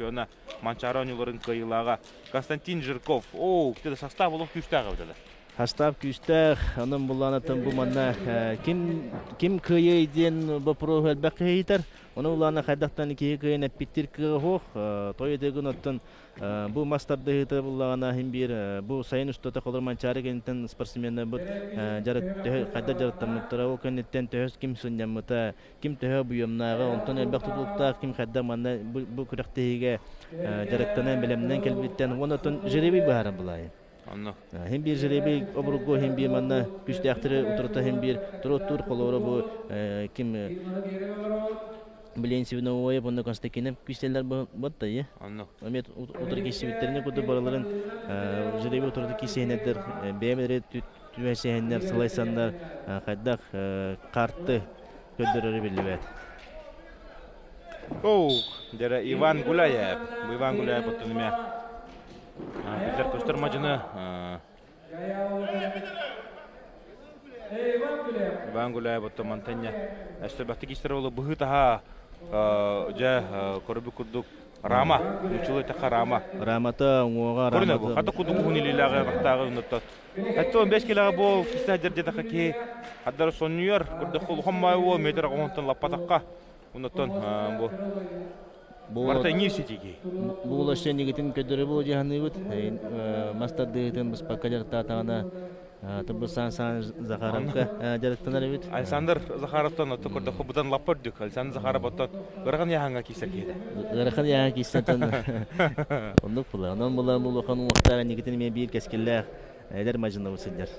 чемпиона, Манчаары оонньууларын кыайыылааҕа Константин Жирков. Оо, кити састаап олох күүстээх эбит. Састаап күүстээх, онон булаанаттан бу манна ким ким кыайыай диэн боппуруоһу элбэх киһи ыйытар. Ону улаана хайдахтан киһи кыайан эппиттир кыаҕа суох. Той этигин оттон бу мас тардыһыыта буллаҕына иһин биир бу сайын устата холор Манчаары кэнниттэн спортсменнарбыт дьарык төһө хайдах дьарыктаммыттара, ол кэнниттэн төһө ким сынньаммыта, ким төһө буйамнааҕа, онтон элбэх тутулуктаах ким хайдах манна бу күрэхтэһиигэ дьарыктанан бэлэмнэн кэлбиттэн уонна оттон жребий быһааран булаайын. Онно. Хин биир жребий обургу хин биир манна күстээхтэри утарыта хин биир туруоттуур холоро бу ким Блин Сивиновой уонна Константинов күүстэллэр ботта е. Онно. Эмиэ утары киирсибиттерин курдук барыларын жребий утарыта киирсиһиннэр бэйэм түбэсиһэннэр сылайсаннар хайдах карты көрдөрөрү биллибэт. Оу, дьэрэ Иван Гуляев. Бу Иван Гуляев оттон эмиэ биллэр көстөр мадьыны Иван Гуляев оттон мантанья өстөбөхтүк истэр олу быһыы таһаа дьэ көрбүт курдук Рама, нучулы тэхха Рама. Рамата уҥуоҕа Рамата. Хата кудук уһун илиилээҕи бахтааҕы унуттат. Хатта 15 килоҕа буол киса дьэрдетаха киһи хаддара сонньуйар курдук улахан маай уол метр оҕонтон лаппатахха унуттан бу Барыта иҥиир ситиги. Бу улашеннигитин көдөрө бу дьаһаныыбыт мас тардыытын быспакка дьарыктаатаҕына Тыбысан Сан Захаровка дьарыктанар эбит. Александр Захаровтан отто көрдөххө быдан лаппа үрдүк. Александр Захаров оттон ыарахан яһаҥҥа киисэр киһитэ. Ыарахан яһаҥҥа киисэтэн оннук була. Онон була улахан уҥуохтаах инникитин эмиэ биир кэскиллээх эдэр мадьынабыт сылдьар.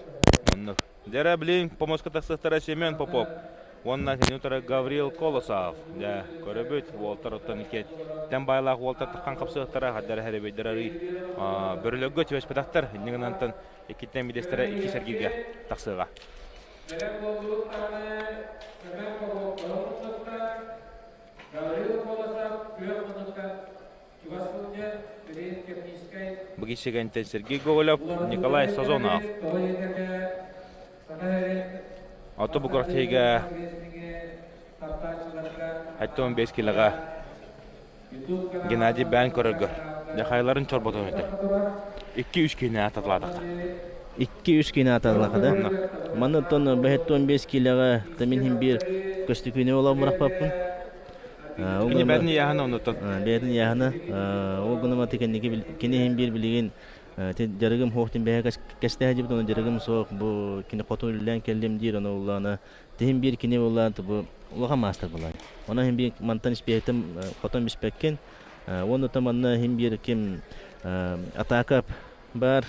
Оннук. Дьэрэ билин помоска тахсыахтара Семен Попов уонна кини утары Гаврил Колосов. Дьэ, көрөбүт, уолтар оттон икки тэн байлаах уолтар таххан хапсыахтара, хаддара хэребейдер арый бөрөлөргө түбэспэтэхтэр. Инньэ гынан иккиттэн бидэстэрэ икки сэргииргэ тахсыаҕа. Быгисигэнтэн Сергей Гоголев, Николай Сазонов. Ото бу күрэхтэһиигэ 75 килоҕа Геннадий Бээн көрөргөр Дьахайларын чорботон этэ. 2-3 киһини аталаатахха. 2-3 киһини аталаха да. Манна оттон 5 килоҕа тамин хин биир көстүкүүнү олом бырахпаппын. Кини бэйэтин яһана оннуттан. Бэйэтин яһана. Ол гынан кини иһин биир билигин дьарыгым суох дин бэйэ кэстэһэ дибит, ону дьарыгым суох бу кини хоту үлэлээн кэллим диир, ону улаана тиһин биир кини улаан бу улахан маастар булай. Онон иһин биир мантан испиэхтим хотон биспэккин. Уонна та манна иһин биир ким атаакап бар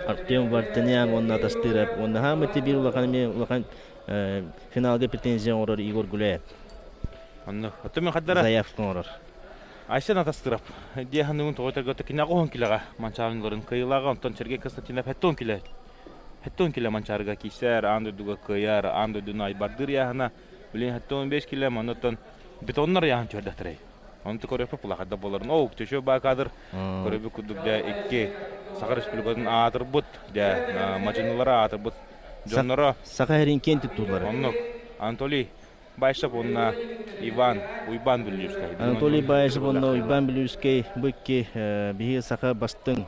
Артем Вартанян уонна Атастыров уонна хаамыти биир улахан эмиэ улахан финалга претензия оҥорор Егор Гуляев. Онно Оттон хаддара заявка оҥорор. Айсен Атастыров диэханныгын тоҕо этэргэ киниэхэ оһон килэҕэ манчаарынларын кыайыылааҕа онтон Сергей Константинов хэттон килэ хэттон килэ манчаарыга киисэр аан дойдуга кыайар аан дойдуну айбардыыр яһына билин хэттон 5 килэ маннаттан бетоннар яһын түһэрдэхтэрэй Онто көрөппө пулахайда боларын оу төшө баа кадр көрөбү курдук дэ икки Саха Республикатын аатырбыт дэ мадьынылара аатырбыт дьонноро Саха сирин киэн туттуулара. Оннук Анатолий Байшев уонна Иван Уйбан Бүлүүскэй. Анатолий Байшев уонна Уйбан Бүлүүскэй бу икки биһиги саха бастыҥ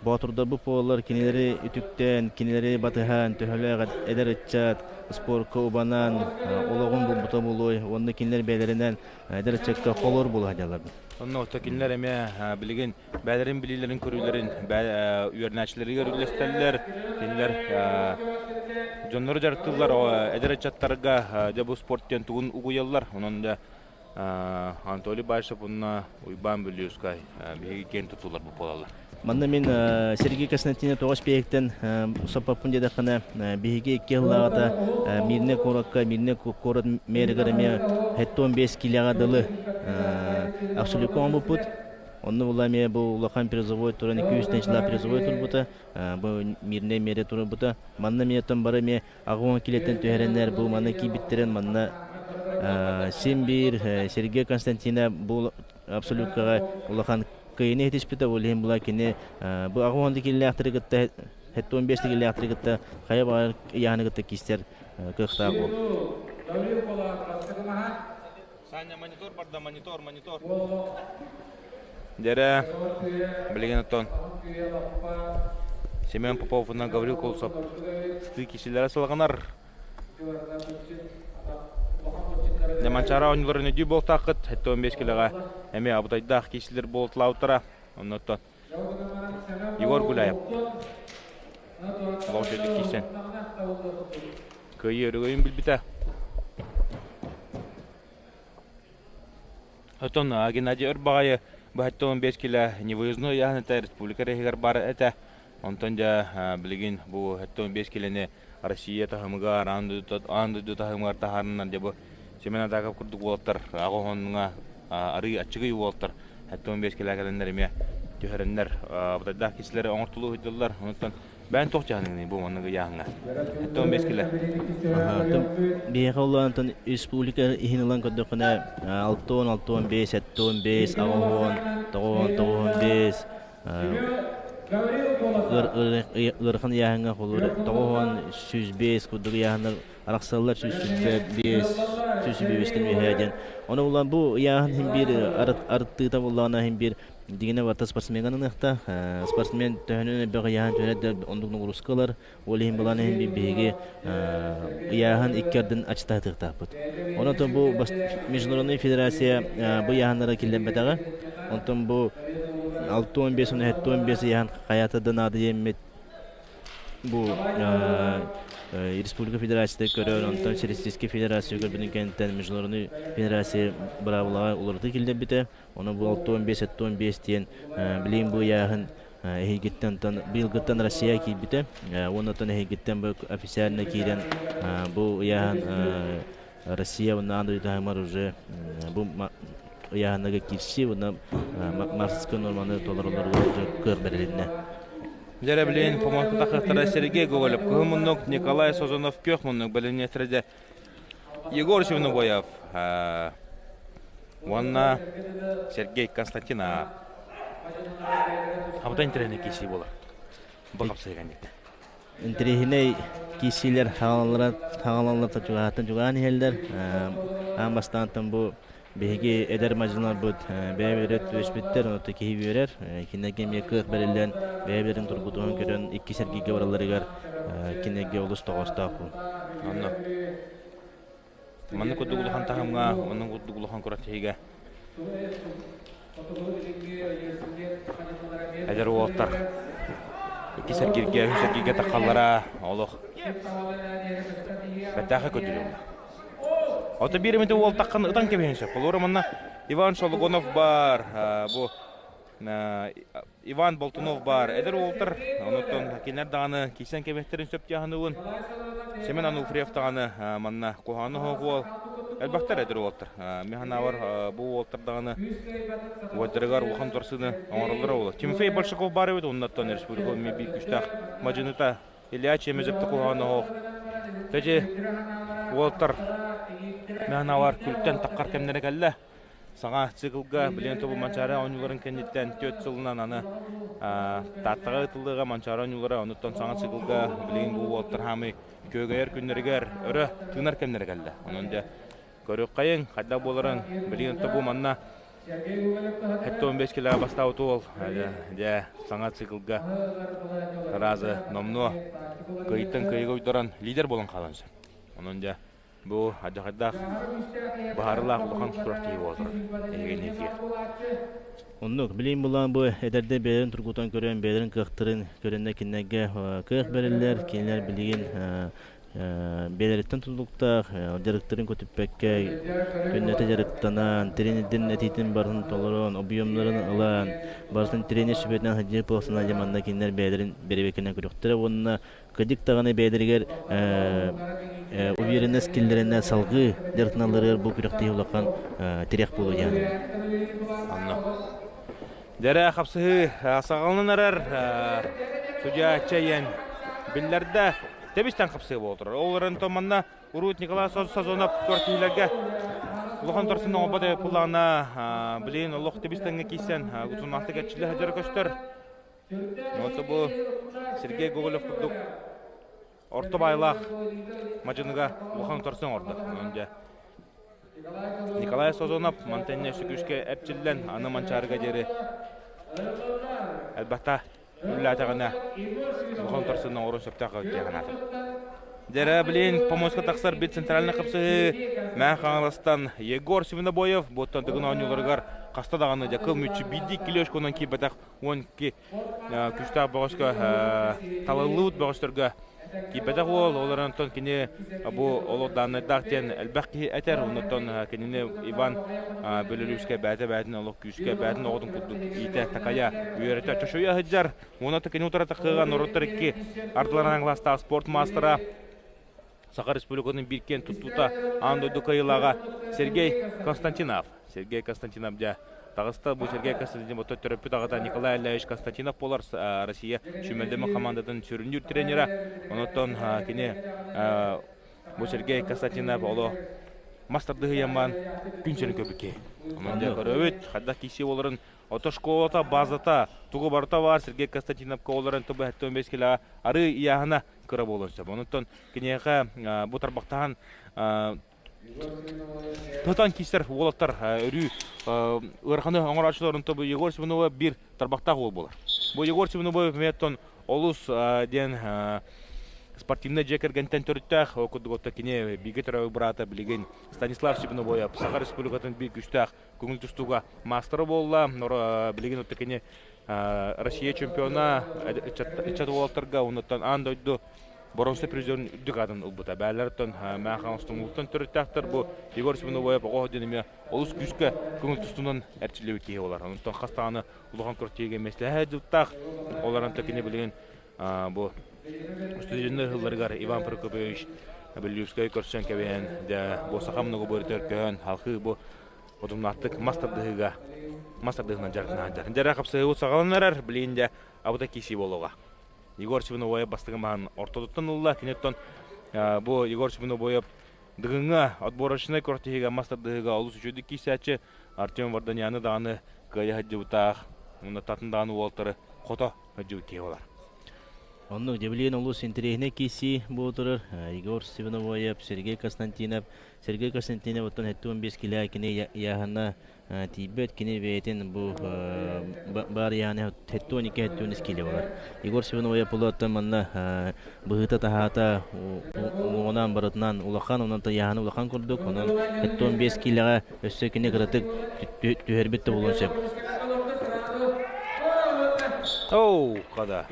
Боотурдарбыт буолаллар кинилэри үтүктэн, кинилэри батыһан, төһөлөөх эдэр ыччат спорка убанан, олоҕун булбута буолуой уонна кинилэр бэйэлэринэн эдэр ыччакка холуор буола сылдьаллар. Онно ото кинилэр эмиэ билигин бэйэлэрин билиилэрин көрүүлэрин үөрэнээччилэригэр үллэстэллэр. Кинилэр дьоннору дьарыктыыллар, эдэр ыччаттарга дьэ бу спорт диэн тугун угуйаллар. Онон да Анатолий Баишев уонна Уйбаан Бүлүүскай биһиги киэн тутууларбыт буолаллар. Манна мин Сергей Константинов тоҕус биһиктэн соппоппун диэтэххинэ, биһиги икки сыллааҕыта Мирнэй куоракка, Мирнэй куорат мэригэр эмиэ 75 килэҕэ дылы абсолютка оҥорбуппут. Онно була эмиэ бу улахан призовой туран 200 тысячалаах призовой турбута, бу Мирнэй мэрия турбута. Манна эмиэ оттон бары эмиэ 80 килэттэн түһэрэннэр бу манна киирбиттэрин манна син биир Сергей Константинов бу абсолюткаҕа улахан кыайыыны иһитиспитэ ол иһин була кини бу 80 килэлээхтэри кытта 75 килэлээхтэри кытта хайа баҕар ыйааһыны кытта киистэр кыахтаах буол. Саня, монитор барда, монитор, монитор. Дьэрэ, билигин оттон Семен Попов уонна Гаврил Колосов сытыы киһилэрэ салҕанар. Манчаара оонньууларын өйдүү буолтааххыт, 75 килэҕэ эмиэ абытайдаах киһилэр буолталаабыттара. Оннуттан Егор Гуляев олох киирсэн кыайыы өрөгөйүн билбитэ. Оттон Геннадий Өрбаҕайы быһаччы 15 килэ невыездной ыйааһын этэ республика иһигэр баар этэ. Онтон дьэ билигин бу 75 килэни Россия таһымыгар, аан дойду таһымыгар таһаарыннар дьэ бу Семен Адаков курдук уолаттар аҕа арыы аччыгый уолаттар 75 килэ кэлэннэр эмиэ түһэрэннэр бытайдаах киһилэри оҥортулуу сылдьаллар. Онтон Бэйэн туох дьаһаныгыный бу маннык ыйааһыҥҥа? 75 килэ. Биһиэхэ улаан республика иһин ылан көрдөххүнэ 60, 65, 75, 80, 90, 95 ыарахан ыйааһыҥҥа холуур 90, 105 курдук ыйааһыннар арахсаллар 105, 105-тэн үөһээ диэн. Ону улаан бу ыйааһын иһин биир арыттыыта буллаҕына иһин биир Дигинэ барыта спортсменга аныахта. Спортсмен төһөнөн элбэх ыйааһын төһөнө да оннук ноҕурууска ылар. Ол иһин былаан иһин биһиги ыйааһын икки ардын аччатаһытыахтаахпыт. Онон бу международный федерация бу ыйааһыннары киллэрбэтэҕэ. Онтон бу 65 75 ыйааһын хайата да наада диэммит бу Республика Федерацията көрөр, онтон Российская Федерация көрбүтүн кэнниттэн Международный Федерация быраабылаҕа уларытыы киллэрбитэ. Ону бу 65-75 диэн билигин бу ыйааһын эһигиттэн быйылгыттан Россия киирбитэ. Уонна эһигиттэн бу официально киирэн бу ыйааһын Россия уонна аан дойду таһымар уже бу ыйааһыннарга киирсии уонна марсовскай норманы толороллоругар уже кыах бэрилиннэ. Дьэ билигин помощник Сергей Гоголев кыһыл муннук, Николай Созонов күөх муннук бэлэмниэттэрэ Егор Чернобоев уонна Сергей Константинов. Абытай интэриэһинэй киирсии буолар. Бу хапсайган диэки. Интэриэһинэй киирсиилэр хаалаллара хаалаллар чугаһааттан чугаһаан иһэллэр. Аан бастаантан бу биһиги эдэр мадьыналарбыт бэйэ-бэйэлэрэ түбэспиттэр, онон киһи үөрэр. Кинилэргэ эмиэ кыах бэриллэн, бэйэ-бэйэлэрин тургутуһан көрөн иккис эргииргэ баралларыгар кинилэргэ олус тоҕоостоох бу. Онно маннык курдук улахан таһымҥа, оннук курдук улахан күрэхтэһиигэ эдэр уолаттар иккис эргииргэ, үһүс эргииргэ таххаллара олох бэртээхэй көрдөрүүллэр. Ото биир эмитэ уол таххан ытан кэбиһэн сөп. Холобура манна Иван Шологонов баар, бу Иван Болтунов баар. Эдэр уолтар, онуттан кинилэр даҕаны киирсэн кэбиһэхтэрин сөп дьаһаныыбын. Семен Ануфриев даҕаны манна куһаҕаны оһох уол. Элбэхтэр эдэр уолтар. Мин санаабар бу уолтар даҕаны уойдарыгар улахан торсыны оҥороллоро буолуо. Тимофей Большаков баар эбит, оннуттан республика биир күүстээх мадьыныта Илья Чемезов куһаҕан оһох. Тэдьи уолтар мэханалар күлтэн таххар кэмнэрэ кэллэ. Саҥа циклга билигин тобу Манчаары оонньууларын кэнниттэн түөрт сылынан аны Тааттаҕа ыытыллыаҕа Манчаары оонньуулара онуттан саҥа циклга билигин бу уолтар хаамый күөгэйэр күннэригэр өрө тыынар кэмнэрэ кэллэ. Онон дьэ көрүөххэйиҥ хайдах буоларын билигин тобу манна 75 килоҕа бастаабыт уол дьэ саҥа циклга разы номнуо кыйыттан кыйыга уйдаран лидер буолан хаалан сөп. Онон дьэ бу адьахайдаах баһаарылаах улахан күрэхтэһии буола турар эһиги Оннук, билигин булан бу эдэрдэр бэйэлэрин тургутан көрөн, бэйэлэрин кыахтарын көрөннөр кинилэргэ кыах бэриллэр, кинилэр билигин бэйэлэриттэн тутулуктаах дьарыктарын көтүппэккэ күннэтэ дьарыктанан, тренердэрин этиитин барытын толорон, объемнарын ылан, барытын тренер сүбэтинэн сылдьыы буолсана дьэ манна кинилэр бэйэлэрин бэрэбиэркэнэн көрүөхтэрэ уонна кырдьык даҕаны бэйэлэригэр уверенность киллэрэннэр салгыы дьарыктаналларыгар бу күрэхтэһии улахан тирэх буолуо диэн. Онно. Дьэрэ хапсыһыы саҕаланан эрэр судья Чайен биллэрдэ. Тэбистэн хапсыы буола турар. Ол эрэн манна урут Николай Сазонов көрсүүлэргэ улахан торсун оҥорбот пулаана билигин олох тэбистэҥҥэ киирсэн утумнаахтык эрчиллэ сылдьара көстөр. Онто бу Сергей Гоголев курдук орто баайлаах мадьыныга улахан торсун оҥордо. Онон дьэ. Николай Созонов мантан сүкүскэ эрчиллэн аны Манчаарыга диэри элбэхтэ үллээтэҕинэ улахан торсун оҥорун сөптөөх диэн санаатым. Дьэрэ, билин помоска тахсар бит центральный хапсыһыы Мээн Хаҥаластан Егор Свинобоев буоттан Тыгын оонньууларыгар хаста даҕаны дьакыл мүччү биирдии килешконан киирбэтэх 12 күүстээх бөҕөскө талыллыбыт бөҕөстөргө киирбэтэх уол. Ол эрэн онтон кини бу олох дааннайдаах диэн элбэх киһи этэр. Оннуттан кинини Иван Белолюбскай бэйэтэ бэйэтин олох күүскэ бэйэтин оҕотун курдук иитэ, такайа, үөрэтэ, чочуйа сылдьар. Уонна кини утары тахыыга норуоттар икки ардыларынан кылаастаах спорт маастара Саха Республикатын биир киэн туттуута аан дойду кыайыылааҕа Сергей Константинов. Сергей Константинов дьэ таҕыста. Бу Сергей Константинов оттон төрөппүт аҕата Николай Ильич Константинов буолар Россия сүүмэрдэммит хамаандатын сүрүннүүр тренера. Онон кини бу Сергей Константинов оло мас тардыһыйамман күн сирин көрбүт киһи. Онон дьэ көрөбүт, хайдах киирсии буоларын Ото школата, базата, тугу барыта баар Сергей Константиновка олорон тобу 75 килоҕа арыы ыйааһына кыра буолуон сөп. Онуттан киниэхэ бу тарбахтаһан тутан киирсэр уолаттар өрүү ыараханы оҥорооччуларын тобу Егор Семенова биир тарбахтаах уол буолар. Бу Егор Семенова эмиэ олус диэн спортивнай дьиэ кэргэнтэн төрүттээх, ол курдук отто кини бииргэ төрөөбүт быраата билигин Станислав Семеновоев Саха Республикатын биир күүстээх көҥүл тустууга маастара буолла. Билигин отто кини Россия чемпиона ыччат уолаттарга оннуттан аан дойду боруонса призерын үрдүк аатын ылбыта. Бээлэриттэн Мэхаҥ Стуҥулуттан төрүттээхтэр бу Егор Семеновоев оҕо диэн эмиэ олус күүскэ көҥүл тустуунан эрчиллибит киһи буолар. Онтон хас даҕаны улахан күрэхтэһиигэ миэстэлэһэ сылдьыбыттаах. Ол эрэн кини билигин бу студеннар ыһылларыгар Иван Прокопьевич Беллюбскай көрсөн кэбиһэн дьэ бу саха мунугу бөрүтэр көһөн халхыы бу утумнаахтык мас тардыһыыга мас тардыһыынан дьарыктанааччы. Дьэрэ хапсыһыы саҕаланарар, билигин дьэ абыта киирсии буолуоҕа. Егор Свиновоев бастакы маһын ортотуттан ылла. Киниттэн бу Егор Свиновоев Дыгыҥҥа отборочнай күрэхтэһиигэ мас тардыһыыга олус үчүгэйдик киирсээччи Артем Варданяны даҕаны кыайа сылдьыбытаах уонна татын даҕаны уолтары хото сылдьыбыт киһи буолар. Оннук дьэбилиэн олус интэриэһинэй киирсии буола турар. Егор Свиновоев, Сергей Константинов. Сергей Константинов оттон 75 килэ кини ыйааһына тиийбэт, кини бэйэтин бу баар ыйааны 72-73 килэ болар. Егор Свиновоев булуоттан манна быһыыта-таһаата уҥуоҕунан барытынан улахан, онон ыйааһына улахан курдук, онон 75 килэҕэ өссө кини кыратык түһэрбит да буолуон сөп. Оу, хада.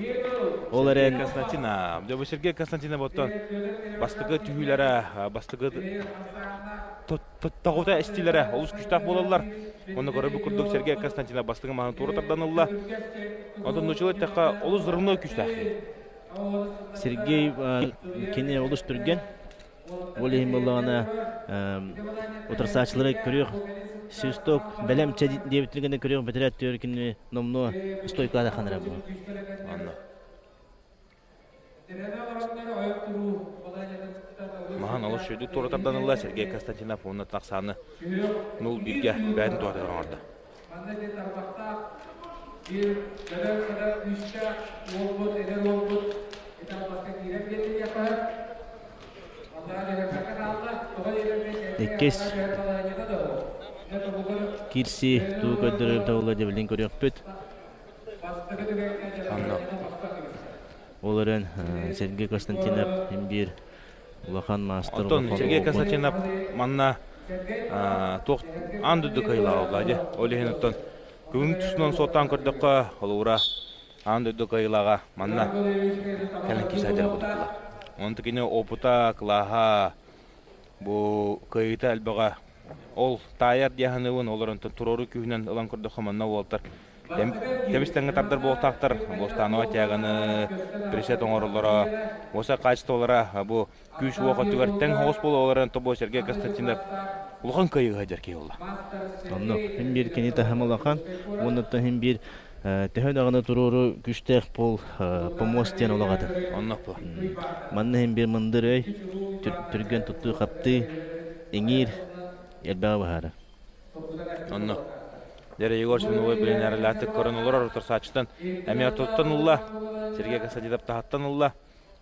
Ол Сергей эрэн Константинов. Дьэ, бу Сергей Константинов оттон бастакы түһүүлэрэ, бастакы тоҕута эстиилэрэ олус күүстээх буолаллар. Онно көрөрбүт курдук Сергей Константинов бастыҥы маһын туора тардан ылла. Онтон нууччалыы эттэххэ олус взрывной күүстээх киһи. Сергей кини олус түргэн. Ол иһин буоллаҕына утарсааччылары көрүөх свисток бэлэм чэ диэбитин гына көрүөх бэтэрээт түөр кинини номнуо стойкада ханара бу. Анна. Маһан олус үчүгэйдик туора тардан ылла Сергей Константинов уонна тахсааны нул бииргэ бэйэтин туһатыгар оҥордо. Иккис киирсии тугу көрдөрөр табылла дебилин көрүөхпүт. Анна. Ол эрэн Сергей Константинов биир улахан маастар Оттон Сергей Константинов манна туох аан дойду кыайыылааҕа буолла дии. Ол иһин оттон күн тусунан суоттаан көрдөххө, холобура аан дойду кыайыылааҕа манна кэлэн киирсэ дьарык курдук Онон кини опыта, кылааһа, бу кыайыыта элбэҕэ. Ол таайар дии саныыбын, ол онтон туруору күүһүнэн ылан көрдөххө манна уолтар Тэбис-тэҥҥэ тардар буолтаахтар, Бостанова тяганы пресет оҥороллоро, уоса хаачыстыбалара бу күүс-уох өттүгэр тэҥ соҕус буолалларын тобо Сергей Константинов улахан кыайыыга сылдьар киһи буолла. Оннук. Хин биир кини таһым улахан, уонна хин биир төһө даҕаны туруору күстээх пол помост диэн олох атын. Оннук бу. Манна хин биир мындыр өй, түргэн туттуу хаптыы, иҥиир элбэҕи быһаарар. Онно Дьэ, Егор Смирновой билин эрэлээхтик көрөн олорор утарсааччытан эмиэ ортотуттан ылла. Сергей Константинов таһыттан ылла.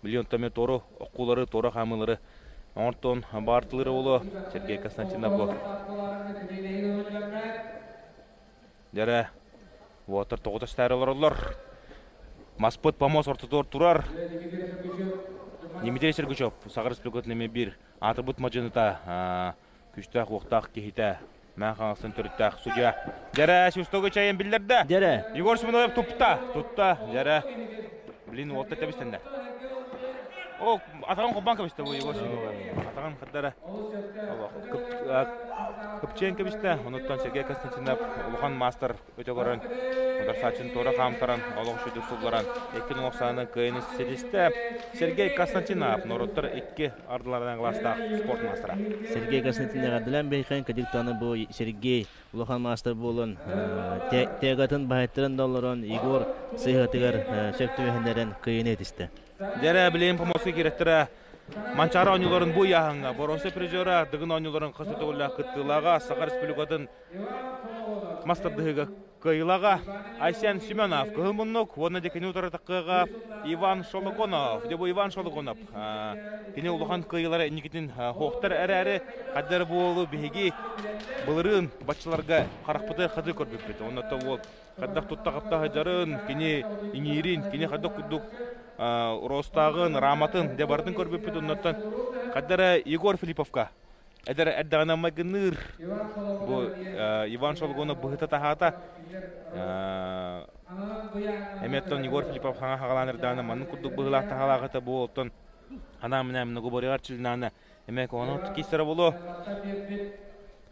Билигин онтон эмиэ туору оккуулары, туора хаамыылары Оҥортон баартылыыр уолу Сергей Константинов бу. Дьэрэ, уотар тоҕута стары олороллор. Маспыт помост ортотугар турар. Дмитрий Сергучев, Саха Республикатын эмиэ биир аатырбыт мадьыныта, күүстээх-уохтаах киһитэ, Мээн Хаҥаластан төрүттээх судья. Дьэрэ, Сюстогы чайын биллэрдэ. Дьэрэ. Егор Семеновев тупта, тутта, дьэрэ. Блин, уолта тэбистэннэ. О, атаҕын холбоон кэбистэ бу Егор Семенов. Атаҕын хардара кыпчыан кэбистэ. Онуттан Сергей Константинов улахан маастар өтө көрөн, ударсааччыны туора хаамтаран, олох үчүгэй сулларан, икки нуох саанан кыайыны ситистэ. Сергей Константинов норуоттар икки ардыларынан кылаастаах спорт маастара. Сергей Константинов эҕэрдэлээн биһиэхэ кадиктаны бу Сергей улахан маастар буолан тегатын баһыттарын да олорон Егор сыһыатыгар сөп түбэһиннэрэн кыайыны этистэ. Дьэрэ билигин Поморскай кирэттэрэ Манчаары оонньууларын бу ыйааһыҥҥа боруонса призера Дыгын оонньууларын хас төгүллээх кыттыылааҕа Саха Республикатын мас тардыһыыга кыайыылааҕа Айсен Семенов кыһыл муннук уонна дьэ кини утары таккыаҕа Иван Шологонов. Дьэ бу Иван Шологонов кини улахан кыайыылара инникитин хуохтар эрээри хаддар буолу биһиги былырыын баччаларга харахпыты хаты көрбүппүт. Онно уол хайдах тутта-хапта сылдьарын, кини иҥиирин, кини хайдах курдук Ростааҕын, Раматын дьэ барытын көрбүппүт. Оннуттан хайдара Егор Филипповка эдэр эрдэҕинэ майгынныыр бу Иван Шолгонов быһыта таһаата эмиэттэн Егор Филиппов хаҥа хаҕалаан эрдэҕинэ маннык курдук быһыылаах таһаалаах этэ бу оттон анаан минээн многоборьеҕар чилинаана эмиэ коно киистэрэ буолуо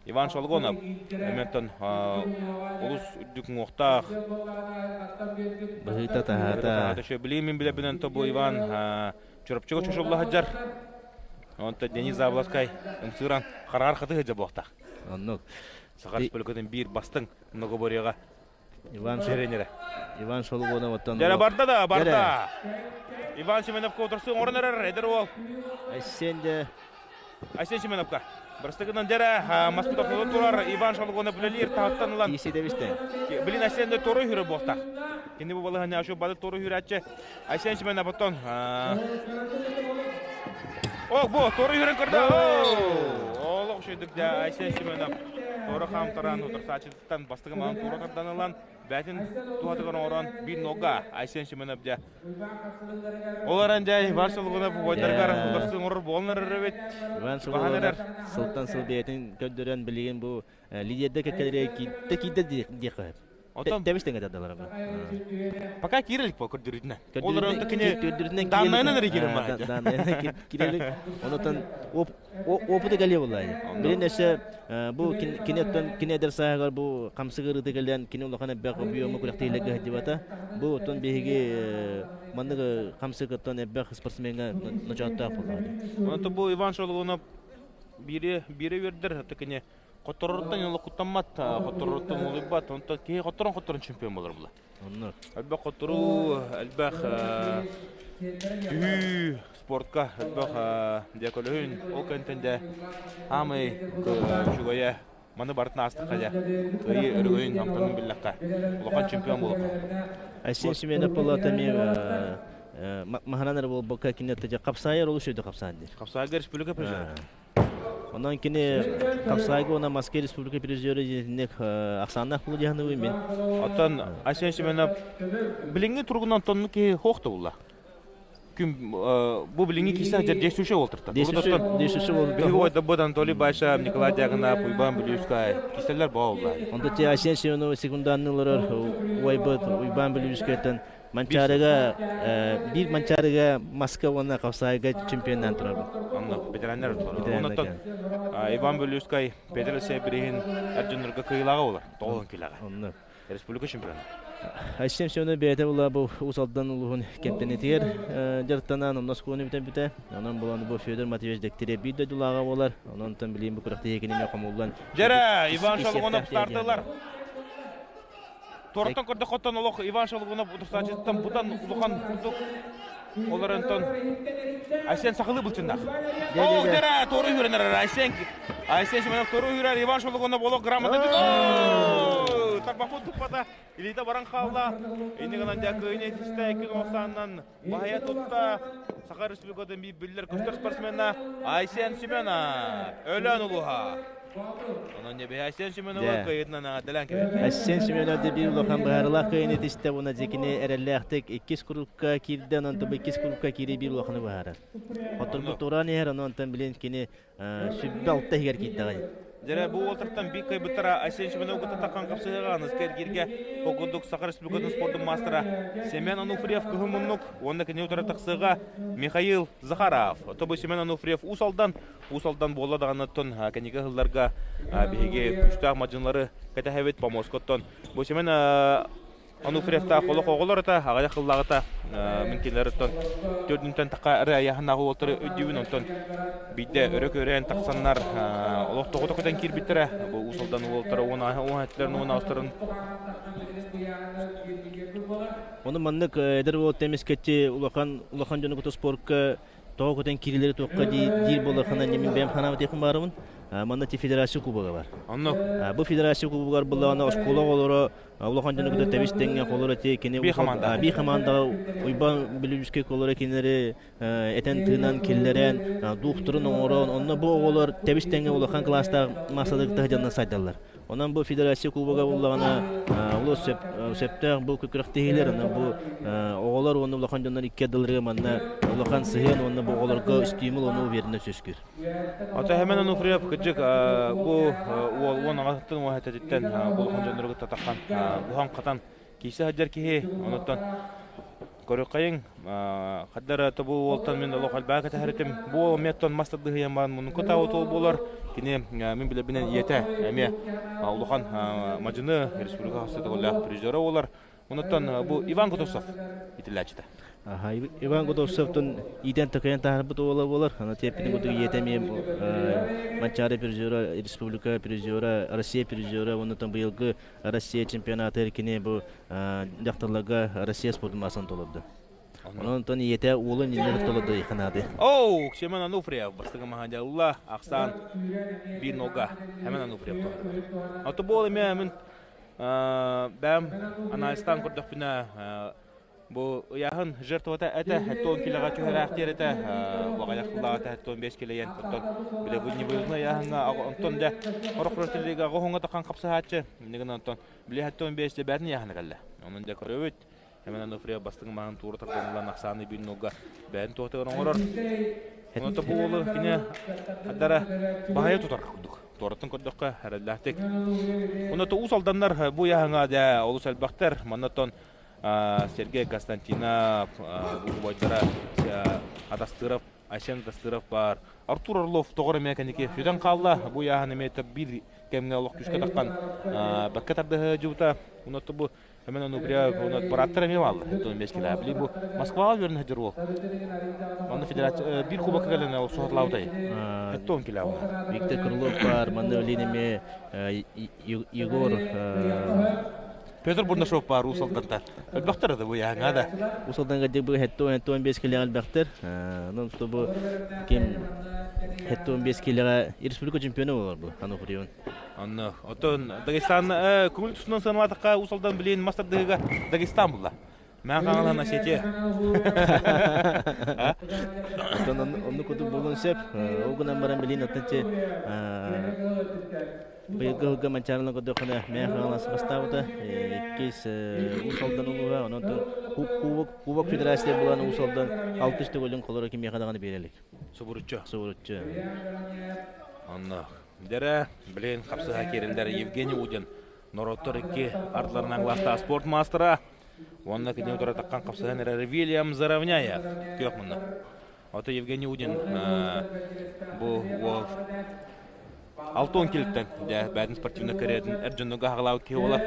Иван Шолгонов эмиэттэн олус үрдүк уҥуохтаах быһыыта таһаата билигин мин билэбинэн то бу Иван Чурапчыга чочулла сылдьар. Онтон Денис Заблоскай ымсыыран хараар хаты сылдьар буолуохтаах. Оннук. Саха Республикатын биир бастыҥ многоборьеҕа Иван тренерэ. Иван Шолгонов оттон Дьэрэ барда да, барда. Иван Семеновка утарсыы оҥорон эрэр эдэр уол. Айсен де Айсен Семеновка. Бастакынан дьэрэ маспыт ортото турар Иван Шолгонов үлэлиир таһыттан ылан. Тииси дэбистэ. Билин Айсен де тору хүрэ буолтах. Кини бу балаһыня ашу бады тору хүрәчче. Айсен Семенов оттон О, бу тору хүрэн көрдө. Олох үчүгдүк дьэ Айсен Семенов тору хаамтаран утарсааччытыттан бастакы маҕан туора тардан ылан бээтин туһатыгар оҥорон биир нога Айсен Семенов дьэ Ол эрэн дьэ Иван Шолгунов убайдарыгар утарсыы оҥорор буолан эрэр эбит. Иван Шолгунов сылтан сыл бэйэтин көрдөрөн билигин бу лидердэр кэккэлэригэр киирдэ киирдэ диэххэ сөп. Оттон Тэбис тэҥэ тардалар Пока киирэлик по көрдөрүүтүнэн. Ол эрэн кини данныйынан эрэ киирэн баһа. Данныйынан киирэлик. Онотон опыты кэлиэ буоллаа. Билин өссө бу кини оттон кини эдэр сааһыгар бу хамсык ырыты кэлэн кини улахан элбэх объема күрэхтэһиилэргэ сылдьыбата. Бу оттон биһиги маннык хамсык оттон элбэх спортсмеҥҥа ночооттоох буоллаҕа. Онтон бу Иван Шолгунов биири биири үөрдэр кини Хоттороруттан олох куттаммат, хоттороруттан уолуйбат, онтон киһи хотторон-хотторон чемпион буолар була. Онно. Элбэх хотторуу, элбэх түһүү спортка, элбэх дьэ көлөһүн, ол кэнтэн дьэ аамай үчүгэйэ маны барытын аастахха дьэ кыайыы өрөгөйүн амтанын биллэххэ улахан чемпион буолуохха. Айсен Семенов буолла эмиэ маһынан эрэ буолбакка кинини хапсаайар олус үчүгэй хапсаан диир. Хапсаайга республика призера. Онон кини Хапсаайга уонна Москва республика призеры итинник ахсааннаах буолу дьаһаныбын мин. Оттон Айсен Семенов билиҥҥи туругунан тонну киһи хоох да булла. Күн бу билиҥҥи киһи сылдьар действующий буолтурта. Действующий буолтурта. Биһиги ойдобут Анатолий Баша, Николай Дьяконов, Уйбан Бүлүүскай киселлер буолла. Онто те Айсен Семенов секунданны олорор уайбыт Уйбан Бүлүүскайтан Манчаарыга биир Манчаарыга Москва уонна Хапсаайга чемпионнаан турар. Онно ветераннар турар. Оннуттан Иван Бүлүүскай Петр Себриһин эр дьоннорго кыайыылааҕа буолар. Тоҕолон килэҕэ. Онно. Республика чемпиона. Айсен Семенов бэйэтэ була бу Уус Алдан улууһун кэмпиэнэтигэр дьарыктанан онно оскуоланы бүтэн бүтэ. Онон булан бу Федор Матвеевич Дегтярев биир дойдулааҕа буолар. Онон билигин бу күрэхтэһии кинини хомуллан Дьэрэ, Иван Шалгонов стартылар. Туораттан көрдөххөттөн олох Иван Шалгунов утарсааччытыттан быдан улахан курдук. Ол эрэнтон Айсен сахалыы былчыннаах. Оо, дьэрэ, туору үүрэн эрэр Айсен. Айсен Семенов туору үүрэр Иван Шалгунов олох грамота. Тарбахпын туппата, илиитэ баран хаалла. Иннигынан дьэ кыайыны этистэ икки оҥостаанынан баһыйа тутта Саха Республикатын биир биллэр көстөр спортсмена Айсен Семенов, Өлөөн улууһа. Онон дьэ Айсен Семенова кыайыытынан эҕэрдэлээн кэбиһэр. Айсен Семенов дьэ биир улахан быһаарыылаах кыайыыны этистэ уонна дьэ кини эрэллээхтик иккис курукка киирдэ, онон бу иккис курукка киирии биир улаханы быһаарар. Хотторбут туораан иһэр, онон билин кини 26 иһигэр киирдэҕэй. Дьэрэ бу уолтартан биир кыайбыттара Айсен Семенов кытта хапсыһыаҕа аныска эргииргэ ол курдук Саха Республикатын спордун маастара Семен Ануфриев кыһыл муннук уонна кини утары тахсыаҕа Михаил Захаров. Тобу Семен Ануфриев Уус Алдан Уус Алдан буолла даҕаныттан кэнники сылларга биһиги күүстээх мадьынлары кэтэһэбит Помоскоттон. Бу Семен Онуфриевтаах олох оҕолор ата, аҕыйах сыллааҕыта мин кинилэриттэн төрдүнтэн таха эрэ айаһынааҕы уолтары өйдүүбүн, онтон биирдэ өрө көрөн тахсаннар олох тоҕо көтөн киирбиттэрэ. Бу Уус Алдан уолтара уон уон уон аҕыстарын Ону маннык эдэр уол эмискэччи улахан улахан дьону кытта спортка тоҕо көтөн киирилэри туохха диир буоллаххына мин бэйэм санаабыт диэхпин баарыбын. Манна ти федерация кубога бар. Оннук. Бу федерация кубогар буллаҕына оскуола оҕолоро улахан дьону кытта тэбис тэҥҥэ холоро ти кини Би хамаанда. Би хамаандаҕа Уйбаан Бүлүүскэй колоро кинилэри этэн тыынан киллэрэн дуухтарын оҥорон онно бу оҕолор тэбис тэҥҥэ улахан кылаастаах массадыктаах дьоннор сайдаллар. Онон бу федерация кубога буллаҕына олус сөптөөх бу күрэхтэһиилэр онон бу оҕолор уонна улахан дьоннор икки ардыларыгар манна улахан сыһыан уонна бу оҕолорго стимул уонна уверенность үөскүүр. Ата Хемен Ануфриев кырдьык бу уол уон аҕатыттан уон этэтиттэн бу улахан дьоннору кытта таххан буһан хатан киирсэ сылдьар киһи онуттан көрүөххэйиҥ хаддар бу уолтан мин олох элбэҕи кэтэһэр этим бу уол эмиэттэн мас тардыһыйан баран муннукка таабыт уол буолар кини мин билэрбинэн ийэтэ эмиэ улахан мадьыны республика хастыытыгылаах призера буолар онуттан бу Иван Готовцев итиллээччитэ. Аха, Иван Готовцевтан иитэн такайан таһаарбыт уола буолар. Ана тиэппитин курдук ийэтэ эмиэ Манчаары призера, республика призера, Россия призера, оннуттан быйылгы Россия чемпионатыгар кини бу дьахталларга Россия спордун маасан толорду. Онон ийэтэ уолун иннигэр толорду ханаады. Оу, Семен Ануфриев бастакы маһадьалла ахсаан биир нога Семен Ануфриев толорду. Ото буол эмиэ мин бэм анализтаан көрдөхпүнэ бу ыйааһын жертвата этэ 70 килоҕа түһэрээхтиэр этэ баҕайах сыллааҕыта 75 килэйэн оттон бile бу небылны ыйааһыҥҥа онтон да орох ротелига оҕоһуҥа тахан хапсыһааччы иннигин онтон били 75 де бээтин ыйааһына кэллэ онон дьэ көрөбүт Семен Ануфриев бастыҥ маһын туура тардыллан ахсааны биир нолга бэйэн туохтыгар оҥорор онон бу уолу кини адара баһайа тутар курдук туораттан көрдөххө эрэллээхтик онно уус алданнар бу ыйааһыҥа дьэ олус элбэхтэр маннаттан Сергей Константинов, убайдара Атастыров, Айсен Атастыров баар. Артур Орлов тоҕор эмиэ кэнники сүтэн хаалла. Бу ыйааһын эмиэ биир кэмҥэ олох күүскэ таххан бэккэ тардыһа дьыбыта. Онно бу Эмен Онуприя бырааттар эмиэ бааллар. Били бу Москваҕа үөрэнэ сылдьар уол. Онно федерация биир кубокка кэлэн ол суһатлаабытай. Хэттон килээҕэ. Виктор Крылов баар, манна билин эмиэ Егор Петр Бурнашов баар Уус Алдантан. Элбэхтэр да бу яһаҥа да. Уус Алданга дьэ бу 75 килэҕэ элбэхтэр. Онон бу ким 75 килэҕэ республика чемпиона болар бу Ануфриевын. Онно оттон Дагестан көҥүл тустунан сыаналаатахха Уус Алдан билин мас тардыһыыга Дагестан булла. Мээн хаҥалаһан Осетия. Оттон оннук курдук буолуон сөп. Ол гынан баран билин оттон Быйылгы сылга Манчаарына көрдөххүнэ Мээн Хаҥалас бастаабыта. Иккис Уус Алдан улууһа, онон Кубок, Кубок Федерация буолан Уус Алдан алтыс төгүлүн холоро кимиэхэ даҕаны биэрэ илик. Субуруччу. Субуруччу. Онно дэрэ, билин хапсыһа киирэллэр Евгений Удин норуоттар икки ардыларынан гластаах спорт маастара уонна кини утары таххан хапсыһан эрэр Вильям Заровняев күөх мунна. Ото Евгений Удин бу уол Алтон килиттэн дьэ бээтин спортивный карьератын эр дьоннорго хаҕалаабыт киһи буолар.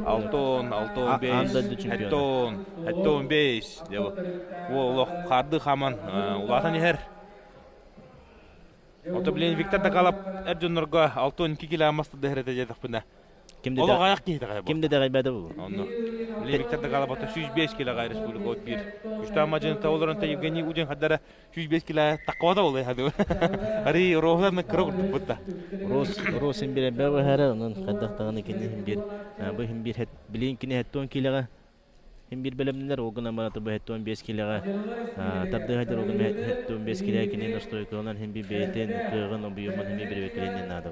Алтон, Алтон бейс, Хэттон, Хэттон бейс дьэ бу олох хаардыы хааман улаатан иһэр. Ото билин Виктор Дакалап эр дьоннорго 62 кило мас тардыһар этэ диэтэхпинэ. Ким да Олох аяқ киһи даҕай ким да даҕайбата бу. Онно. Билигин Виктор Дагалабата 105 килоға республика от бир. Үстә мажын тауларын та Евгений Удин хаддара 105 кило таққабата болай хаду. Ари роһларны кыра курдук бутта. Рос Рос бир бе бахара онон хайдах даҕаны кини бир бу хим бир билин кини хеттон килоға хим бир белемнер огына мараты бу хеттон 5 килоға тарды хадыр огына хеттон 5 килоға кини настойкаланан хим бир бейтен кыгын объемын хим бир бекленен нада.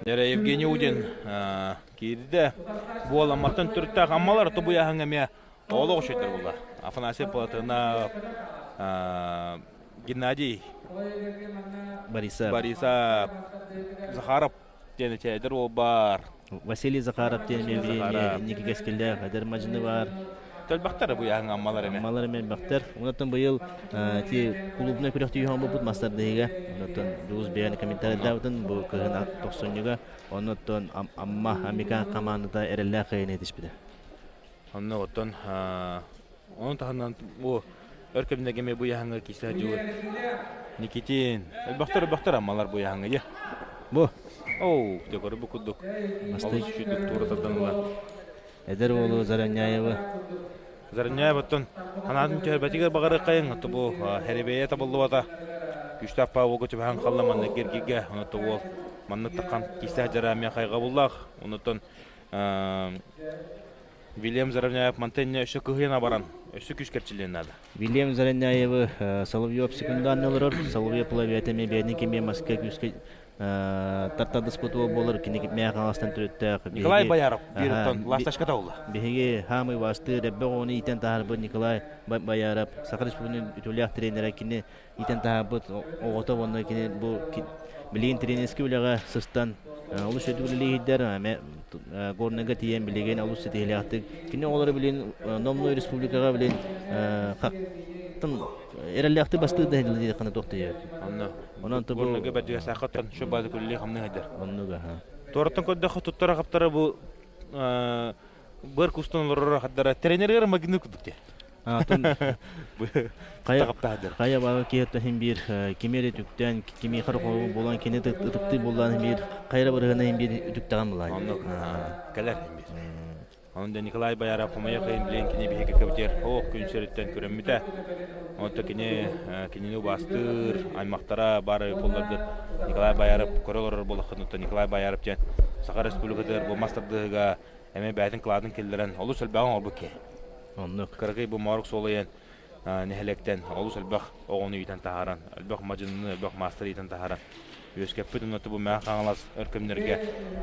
Дәрә Евгений Удин киирде. Буоламматтан түрттәк аммалар тобу яһыңа ме олох шөйтер була. Афанасий Платына Геннадий Бориса Бориса Захаров диэн чайдыр ол бар. Василий Захаров диэн Никита Кескилле Хадер Мажины бар. Төлбақтар бу яһың аммалар эме. Аммалар эме бактар. Онтон быйыл ти клубна күрәхтүү юхан бу мастер дыйга. Онтон дуз бәян комментарий даутын бу кыһына 90-га. Онтон амма Америка командада эреллә кыйны етишпиде. Онно оттон onun таһынан бу өркөмнегеме бу яһыңы кисә жуы. Никитин. Бактар аммалар бу яһыңы я. Бу. Оу, дөгөрү бу кудук. Масты шүдүк тура тарданла. Эдер оолу Зараняева. Зараняев оттон ханаатын түһэрбэтигэр багары кайын отто бу херебее табыллыбата. Күстәп па ого түбәһән халла манны гергиге онотто ол манны таккан кисә жарамия хайга буллах. Онотон Вильям Зараняев мантенне өссө кыһыйна баран, өссө күс керчилен нада. Вильям Зараняевы Соловьев секундан олорор, Соловьев плавиатами бәдин кеме маска күскә тартадыс кутуы болор, кини мә халастан төрөттә. Николай Бояров биртон ласташка таула. Биһиги хамы басты рәббе оны итен тахар Николай Бояров, Саха Республикасының үтүлях тренері кини итен тахар бу огото онны кини бу билигин тренерский үләгә сыстан Олус өдүлелиһидер горныга тиен билеген олус сетиһилээхтик. Кини олары билин номной республикага билин хактын эреллээхти бастыы да хедилди кана тохтуя. Онно. Онон тобу горныга бәдүгә сахаттан шо бады күлли хамны хәдер. Оннуга ха. Торттан көддө туттара хаптара бу бер кустон лорора хаддара тренерлер магны кудукте. Кая бага киһеттен хим бир кимери түктен кими хар болан кини тытыкты болан бир кайра барыгына хим бир үтүктаган булан. Онно калар хим бир. Онда Николай Бояров хомая кайын билен кини биһиги кэбитер ох күн сөрүттен көрөммүтэ. Онто кини кинини бастыр аймактара бары болларды Николай Бояров көрөлөр болахын Николай Бояров жен Саха Республикатыгар бу мастардыга эме бәйтин кладын келлерен олус элбэҕин олбу ке. Оннук. Кыргый бу морук солайын нехелектен олус элбэх оҕону итен таһаран, элбэх мажыныны, элбэх мастер итен таһаран. Үөскэппит онноту бу мээ хаҥалас өркөмнөргө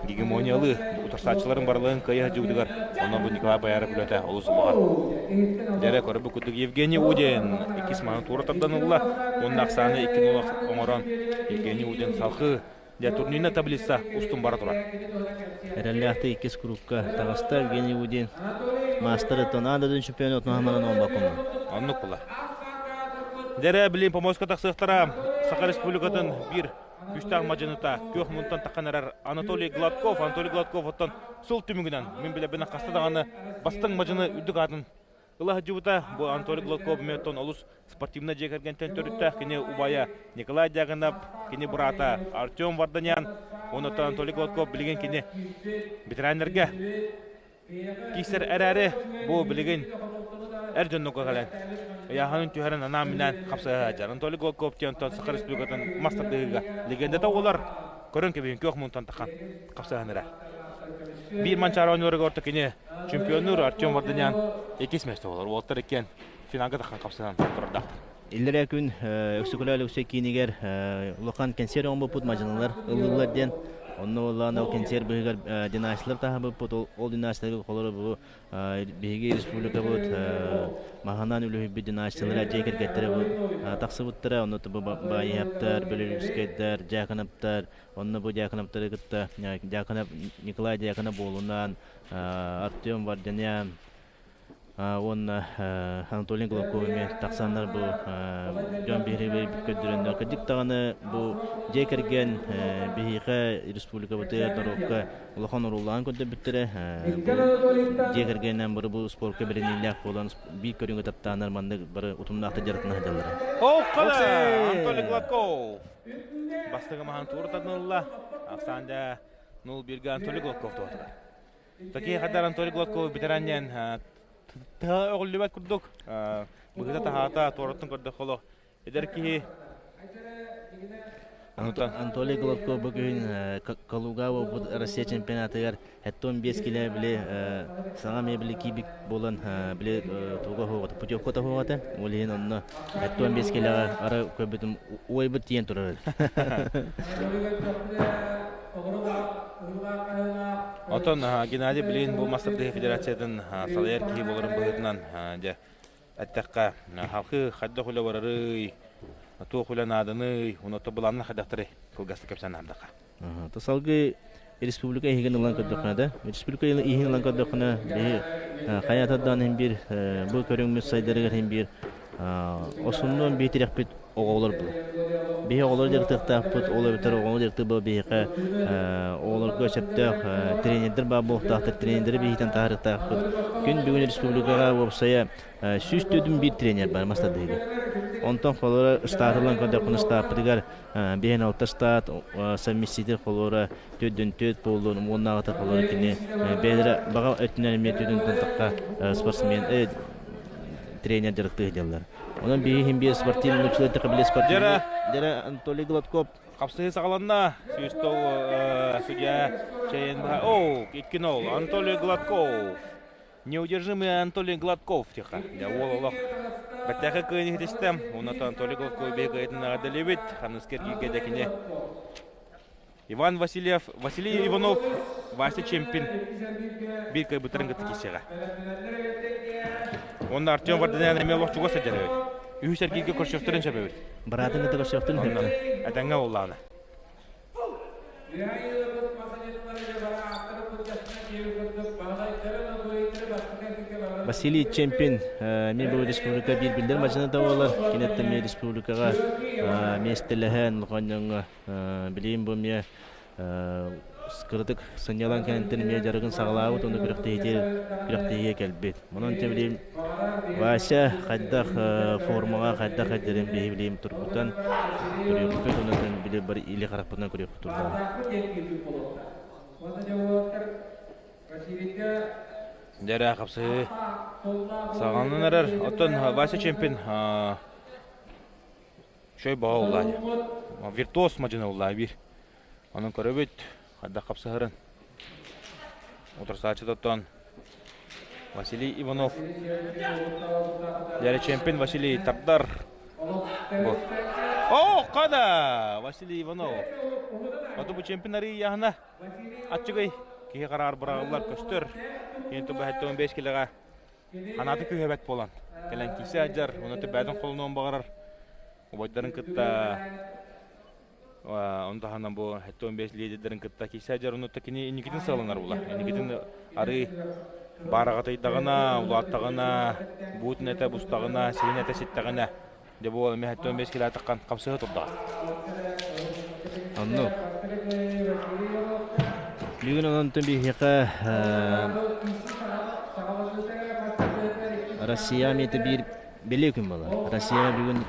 гегемониялы утарсаачыларын барылыгын кыйа жуудугар онно бу Николай Бояров үлэтэ олус улахан. Дэрэ көрбү кудук Евгений Удин иккис маһын туора тардан ылла. Онно ахсааны икки нула оҥорон Евгений Удин салхы дьэ турнирна таблица устун бара турар. Эрэллээхти иккис курукка таҕыста Евгений Удин мастер тонададын чемпионат Махамадан Омбакуна. Оннук була. Дэрэ билин помоска тахсыахтара Саха Республикатын бир күстээх мадьыныта күөх мунтан таххан эрэр Анатолий Гладков. Анатолий Гладков оттон сыл түмүгүнэн мин билэбинэ хаста даҕаны бастыҥ мадьыны үрдүк аатын ыла сылдьыбыта. Бу Анатолий Гладков меттон олус спортивнай дьиэ кэргэнтэн төрүттээх кини убайа Николай Дягинов, кини быраата Артем Варданян. Онуттан Анатолий Гладков билигин кини ветераннарга киисэр эрээри бу билигин эр дьоннуга кэлэн ыйааһынын түһэрэн анаан минээн хапсыһа Анатолий Гладков диэн Саха Республикатын мастардыыга легендата олар көрөн кэбиһин күөх мунтан тахан хапсыһан эрэ. Биир манчаары оонньууларыгар орто кини чемпионнуур Артем Варданян иккис место болар. Уолтар иккиэн финалга тахан хапсыһан турардаахтар. Иллэрэ күн Өксөкүлэ Алексей киинигэр улахан консерв оҥбоппут мадьыналар ыллыыллар диэн. Онно буоллаҕына ол кэнсиэр быыһыгар династиялар таһаарбыппыт. Ол династияларга холоро бу биһиги республикабыт маһынан үлүһүйбүт династиялара дьиэ кэргэттэрэ бу тахсыбыттара. Онно бу Баайыһаптар, Бөлөрүүскэйдэр, Дьаакынаптар, онно бу Дьаакынаптары кытта Дьаакынап Николай Дьаакынап буолунаан Артем Варданян уонна Анатолий Головков эмиэ тахсаннар бу дьон биһирэбил көрдөрөннөр кырдьык даҕаны бу дьиэ кэргэн биһиэхэ республикабытыгар норуокка улахан оруоллаан көрдөрбүттэрэ бу дьиэ кэргэнинэн бары бу спорка бэриниилээх буолан биир көрүҥү таптааннар маннык бары утумнаахтык дьарыктана сылдьаллара. Анатолий Гладков бастакы маһан туора тардынылла. Ахсаанда 0-1 Анатолий Гладков туотугар. Такие хадар Анатолий Гладков ветераннен тыа өҕүллүбэт курдук быһыта таһаата туораттан көрдөххө олох эдэр киһи Анатолий Гладков бу күһүн Калуга буолбут Россия чемпионатыгар 75 килэ били саҥа мебели киибик буолан били туга хуоҕата путевка тоһуоҕата ол иһин онно 75 килэҕэ ара көрбүтүм уойбут тиийэн турар. Отон Геннадий Блин бу мастер федерациятын салайар киһи буоларын быһыытынан дьэ эттэххэ халқы хайдах үлэ барарый, туох үлэ нааданый, оното былаанна хайдахтары кылгастык кэпсээн аһардаха. Салгыы республика иһигин ылан көрдөххүнэ да, республика иһин ылан көрдөххүнэ, биһи хайатардаан иһин биир бу көрүҥмүт сайдарыгар иһин биир Осуннуон биитирэхпит оҕолор булар. Биһи оҕолору дьарыктыахтаахпыт, ол эбэтэр оҕону дьарыктыыр буол биһиэхэ оҕолорго сөптөөх тренердэр баар буолуохтаахтар, тренердэри биһиитэн таһаарыахтаахпыт. Күн бүгүн республикаҕа уопсайа 104 тренер бар мас тардыһыыга. Онтон холоро штатылан көрдөххүнэ штаппытыгар биһин алта штат совместитель холоро төрдүн төрт буоллун уоннааҕыта холоро кини бэйэлэрэ баҕа өттүнэн эмиэ төрдүн тахха спортсмен тренер дьарыктыы сылдьаллар. Онон биһи иһин биир спортивный училище били спортивный Дьэрэ Анатолий Гладков Хапсыһыы саҕаланна. Свистол судья Чайын О, 2-0. Анатолий Гладков. Неудержимый Анатолий Гладков тиха. Дьэ уол олох бэртээхэй кыайын иһитистэ. Уонна Анатолий Гладков биһи кыайытын эҕэрдэлиибит. Ханыска эргииргэ дьэкини Иван Васильев, Василий Иванов, Вася Чемпин биир кыайбыттарын кытта киирсиэҕэ. Уонна Артем Варданян эмиэ олох чугас сылдьар эбит. Үһүс эргииргэ көрсүөхтэрин сөп эбит. Быраатын кытта көрсүөхтэрин сөп. Этэҥҥэ буоллаҕына. Василий Чемпин эмиэ бу республика биир биллэр мадьыны да буолар. Киниттэн эмиэ республикаҕа миэстэлэһэн улахан дьоҥҥо Билигин бу эмиэ кыратык сынньалаҥ кэнниттэн эмиэ дьарыгын саҕалаабыт уонна күрэхтэһиигэ кэлбит. Онон дьэ билигин Вася хайдах формаҕа хайдах эрдэрин биһи билигин тургутан көрүөхпүт уонна били бары или харахпытынан көрүөхпүт турдаҕа. Дьэрэ хапсыһыы саҕаланан эрэр. Оттон Вася чемпион Үчүгэй баҕа уллаа Виртуоз мадьыны уллаа биир. Онон көрөбүт, хайдах хапсыһарын. Утарсааччы тоттон Василий Иванов. Дьэрэ чемпион Василий тардар. Бу. О, када! Василий Иванов. Оту бу чемпион арыйяһына аччыгый киһи хараар быраҕыллар көстөр. Кини тубу 75 килоға Ханаата күүһэбэт буолан, кэлэн киирсэ сылдьар, уонна төбөтүн холонуон баҕарар убайдарын кытта ону таһынан бу 75 лидердэрин кытта киирсэ сылдьар, онно кини инникитин сыаланар була. Инникитин арыы баараҕатыйдаҕына, улааттаҕына, буутун этэ бустаҕына, сиһин этэ ситтэҕинэ, дьэ бу эмиэ 75 килоатаххан хапсыһа турдаҕа. Оннук. Бүгүн онон биһиэхэ Россия эмиэтэ биир бэлиэ күн буолар. Россия бүгүн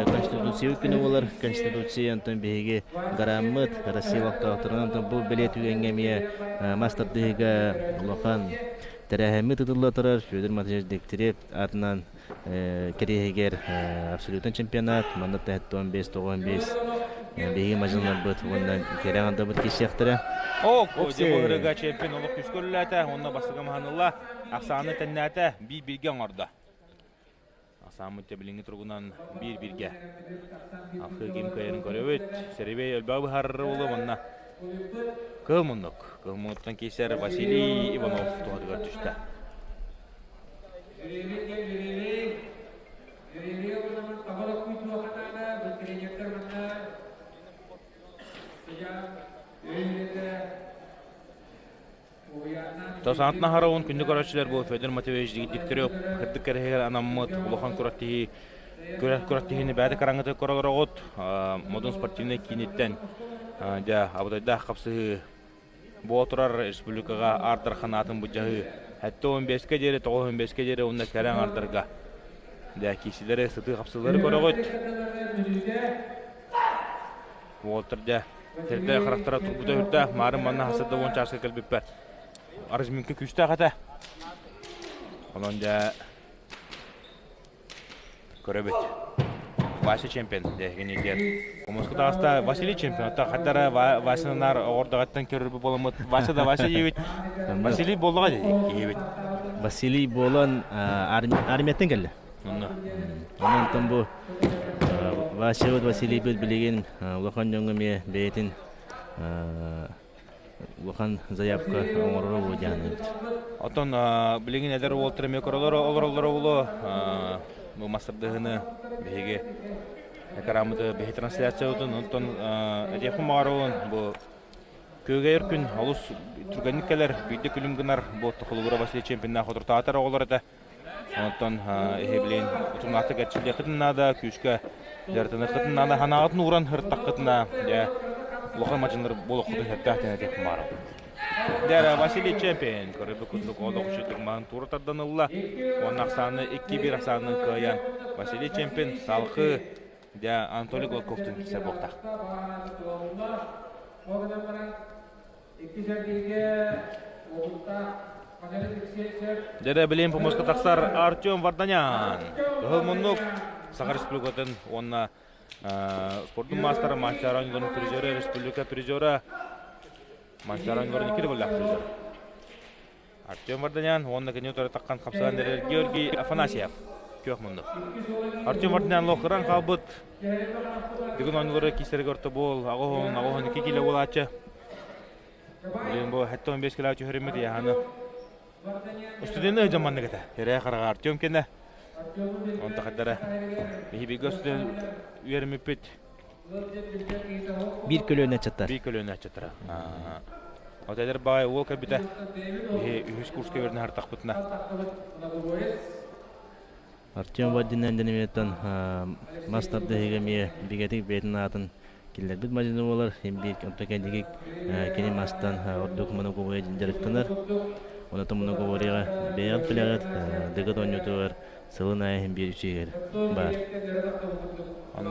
Конституция күнэ буолар. Конституция онтон биһиги гараммыт Россия олохтоохторунан бу бэлиэ түгэҥҥэ эмиэ мас тардыһыыга улахан тэрээһиммит ыытылла турар. Федор Матвеевич Дегтярев аатынан Кириэһигэр абсолютно чемпионат, манна 15-95 биһиги мадьыннарбыт уонна кэрэ аҥардабыт киирсиэхтэрэ. О, Козя чемпион олох күүскэ үлэлээтэ, уонна бастакы маһанылла, ахсааны тэннээтэ, биир-бииргэ оҥордо. Ахсааммыт билиҥҥи туругунан биир-бииргэ. Алхыы ким кыайарын көрөбүт. Сэрибэй өлбөҕө быһаарар буолуо уонна. Кыл муннук. Кыл муннуктан киирсэр Василий Иванов туһатыгар түстэ. Тосаантна хараун күндү көрөөччүлэр бу Федор Матвеевич Дегтярев кырдык кэрэһигэр анаммыт улахан күрэхтэһии күрэхтэһиини бэйэтэ караҥҥыта көрөлөрөҕүт Модун спортивнай кииниттэн дьэ абытайдаах хапсыһыы буола турар республикаҕа аар дархан былдьаһыы 75-кэ диэри 95-кэ диэри уонна кэрэ аҥардарга дьэ киисилэри сытыы хапсыылары көрөҕүт Уолтар дьэ сирдэ харахтара турбута үрдээх маарын манна хасырда уон чааска кэлбиппэр разминка күүстээх этэ. Онон дьэ көрөбүт. Вася чемпион дээһигин диэн. Омоску тааста Василий чемпион. Оттон хаттара Васянанаар оҕордоҕуттан көрөрбүт буоламмыт Вася да Вася диэбит. Василий буоллаҕа диэбит. Василий буолан армияттан кэллэ. Онно. Онон бу Васябыт Василийбыт билигин улахан дьоҥҥо эмиэ бэйэтин улахан заявка оҥороро буо диэн Оттон билигин эдэр уолтар эмиэ көрөлөр олороллоро буолуо бу мастардыһыны биһиги экраммыты биһи трансляциябытын онтон этиэхпин баҕарабын бу күөгэйэр күн олус түргэнник кэлэр биирдэ күлүм гынар бу холобура Василий чемпионнаах отуртаатар оҕолор этэ Онтон эһиблин утумнаахтык эрчиллиэххитин наада, күүскэ дьарытыныаххытын наада, санааҕытын ууран сырыттаххытына, дьэ, улахан мадьыннар буолуоххутун сөптөөх диэн этиэхпин баҕарабын. Дьэ, Василий Чемпион көрөбүт курдук олох үчүгдүк маһын туура тардан ылла. Уонна ахсааны 2-1 ахсаанынан кыайан Василий Чемпион салхыы дьэ Анатолий Гладковтун киирсэр буолтах. Дьэ билим помоска тахсар Артем Варданян. Кыһыл муннук Саха Республикатын уонна спордун маастара Манчаары оонньууларын призера, республика призера Манчаары оонньууларын икки төгүллээх призер. Артем Варданян уонна кини утары таххан хапсаан эрэр Георгий Афанасьев. Күөх муннук. Артем Варданян лохыран хаалбыт. Бүгүн оонньуулары киисэргэ орто буол, аҕыһын, аҕыһын икки кило буолааччы. Билигин бу 75 кило түһэриммит яһаны. Студенты дьон этэ. Эрэ хараҕа Артем кэнэ. Онто хаддара. Биһиги студент үөрэммиппит. Биир көлүөнэ ыччаттар. Биир көлүөнэ ыччаттара. От эдэр баай уол кэлбитэ. Биһи үһүс курска үөрэнэ хартахпытына. Артем Вадинен дэнэмиэттэн мас тардыһыыга эмиэ бигэтик бэйэтин аатын киллэрбит мадьыны буолар. Биир онтон кэнники кини мастан ордук моноговая дьарыктанар. Онон моноговорияҕа бэйэҕит билэҕит, дыгыт оонньуутугар сылын аайы биир үчүгэр баар.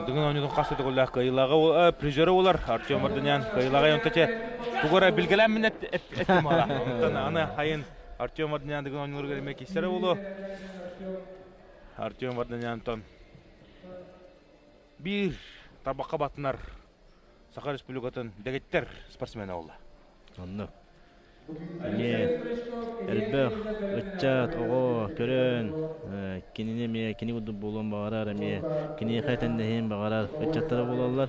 Дыгын оонньуутун хас да төгүллээх кыайыылааҕа призеры буолар Артем Варданян кыайыылааҕа онто тугу эрэ билгэлээммин эттим ала. Онтон аны хайын Артем Варданян дыгын оонньууларыгар эмиэ киирсэрэ буолуо. Артем Варданянтан биир тарбахха батынар Саха Республикатын дэгиттэр спортсмена буолла. Онно эмиэ элбэх ыччат, оҕо көрөн, кинини эмиэ кини курдук буолуон баҕарар, эмиэ киниэхэ тэннэһиэн баҕарар ыччаттара буолаллар.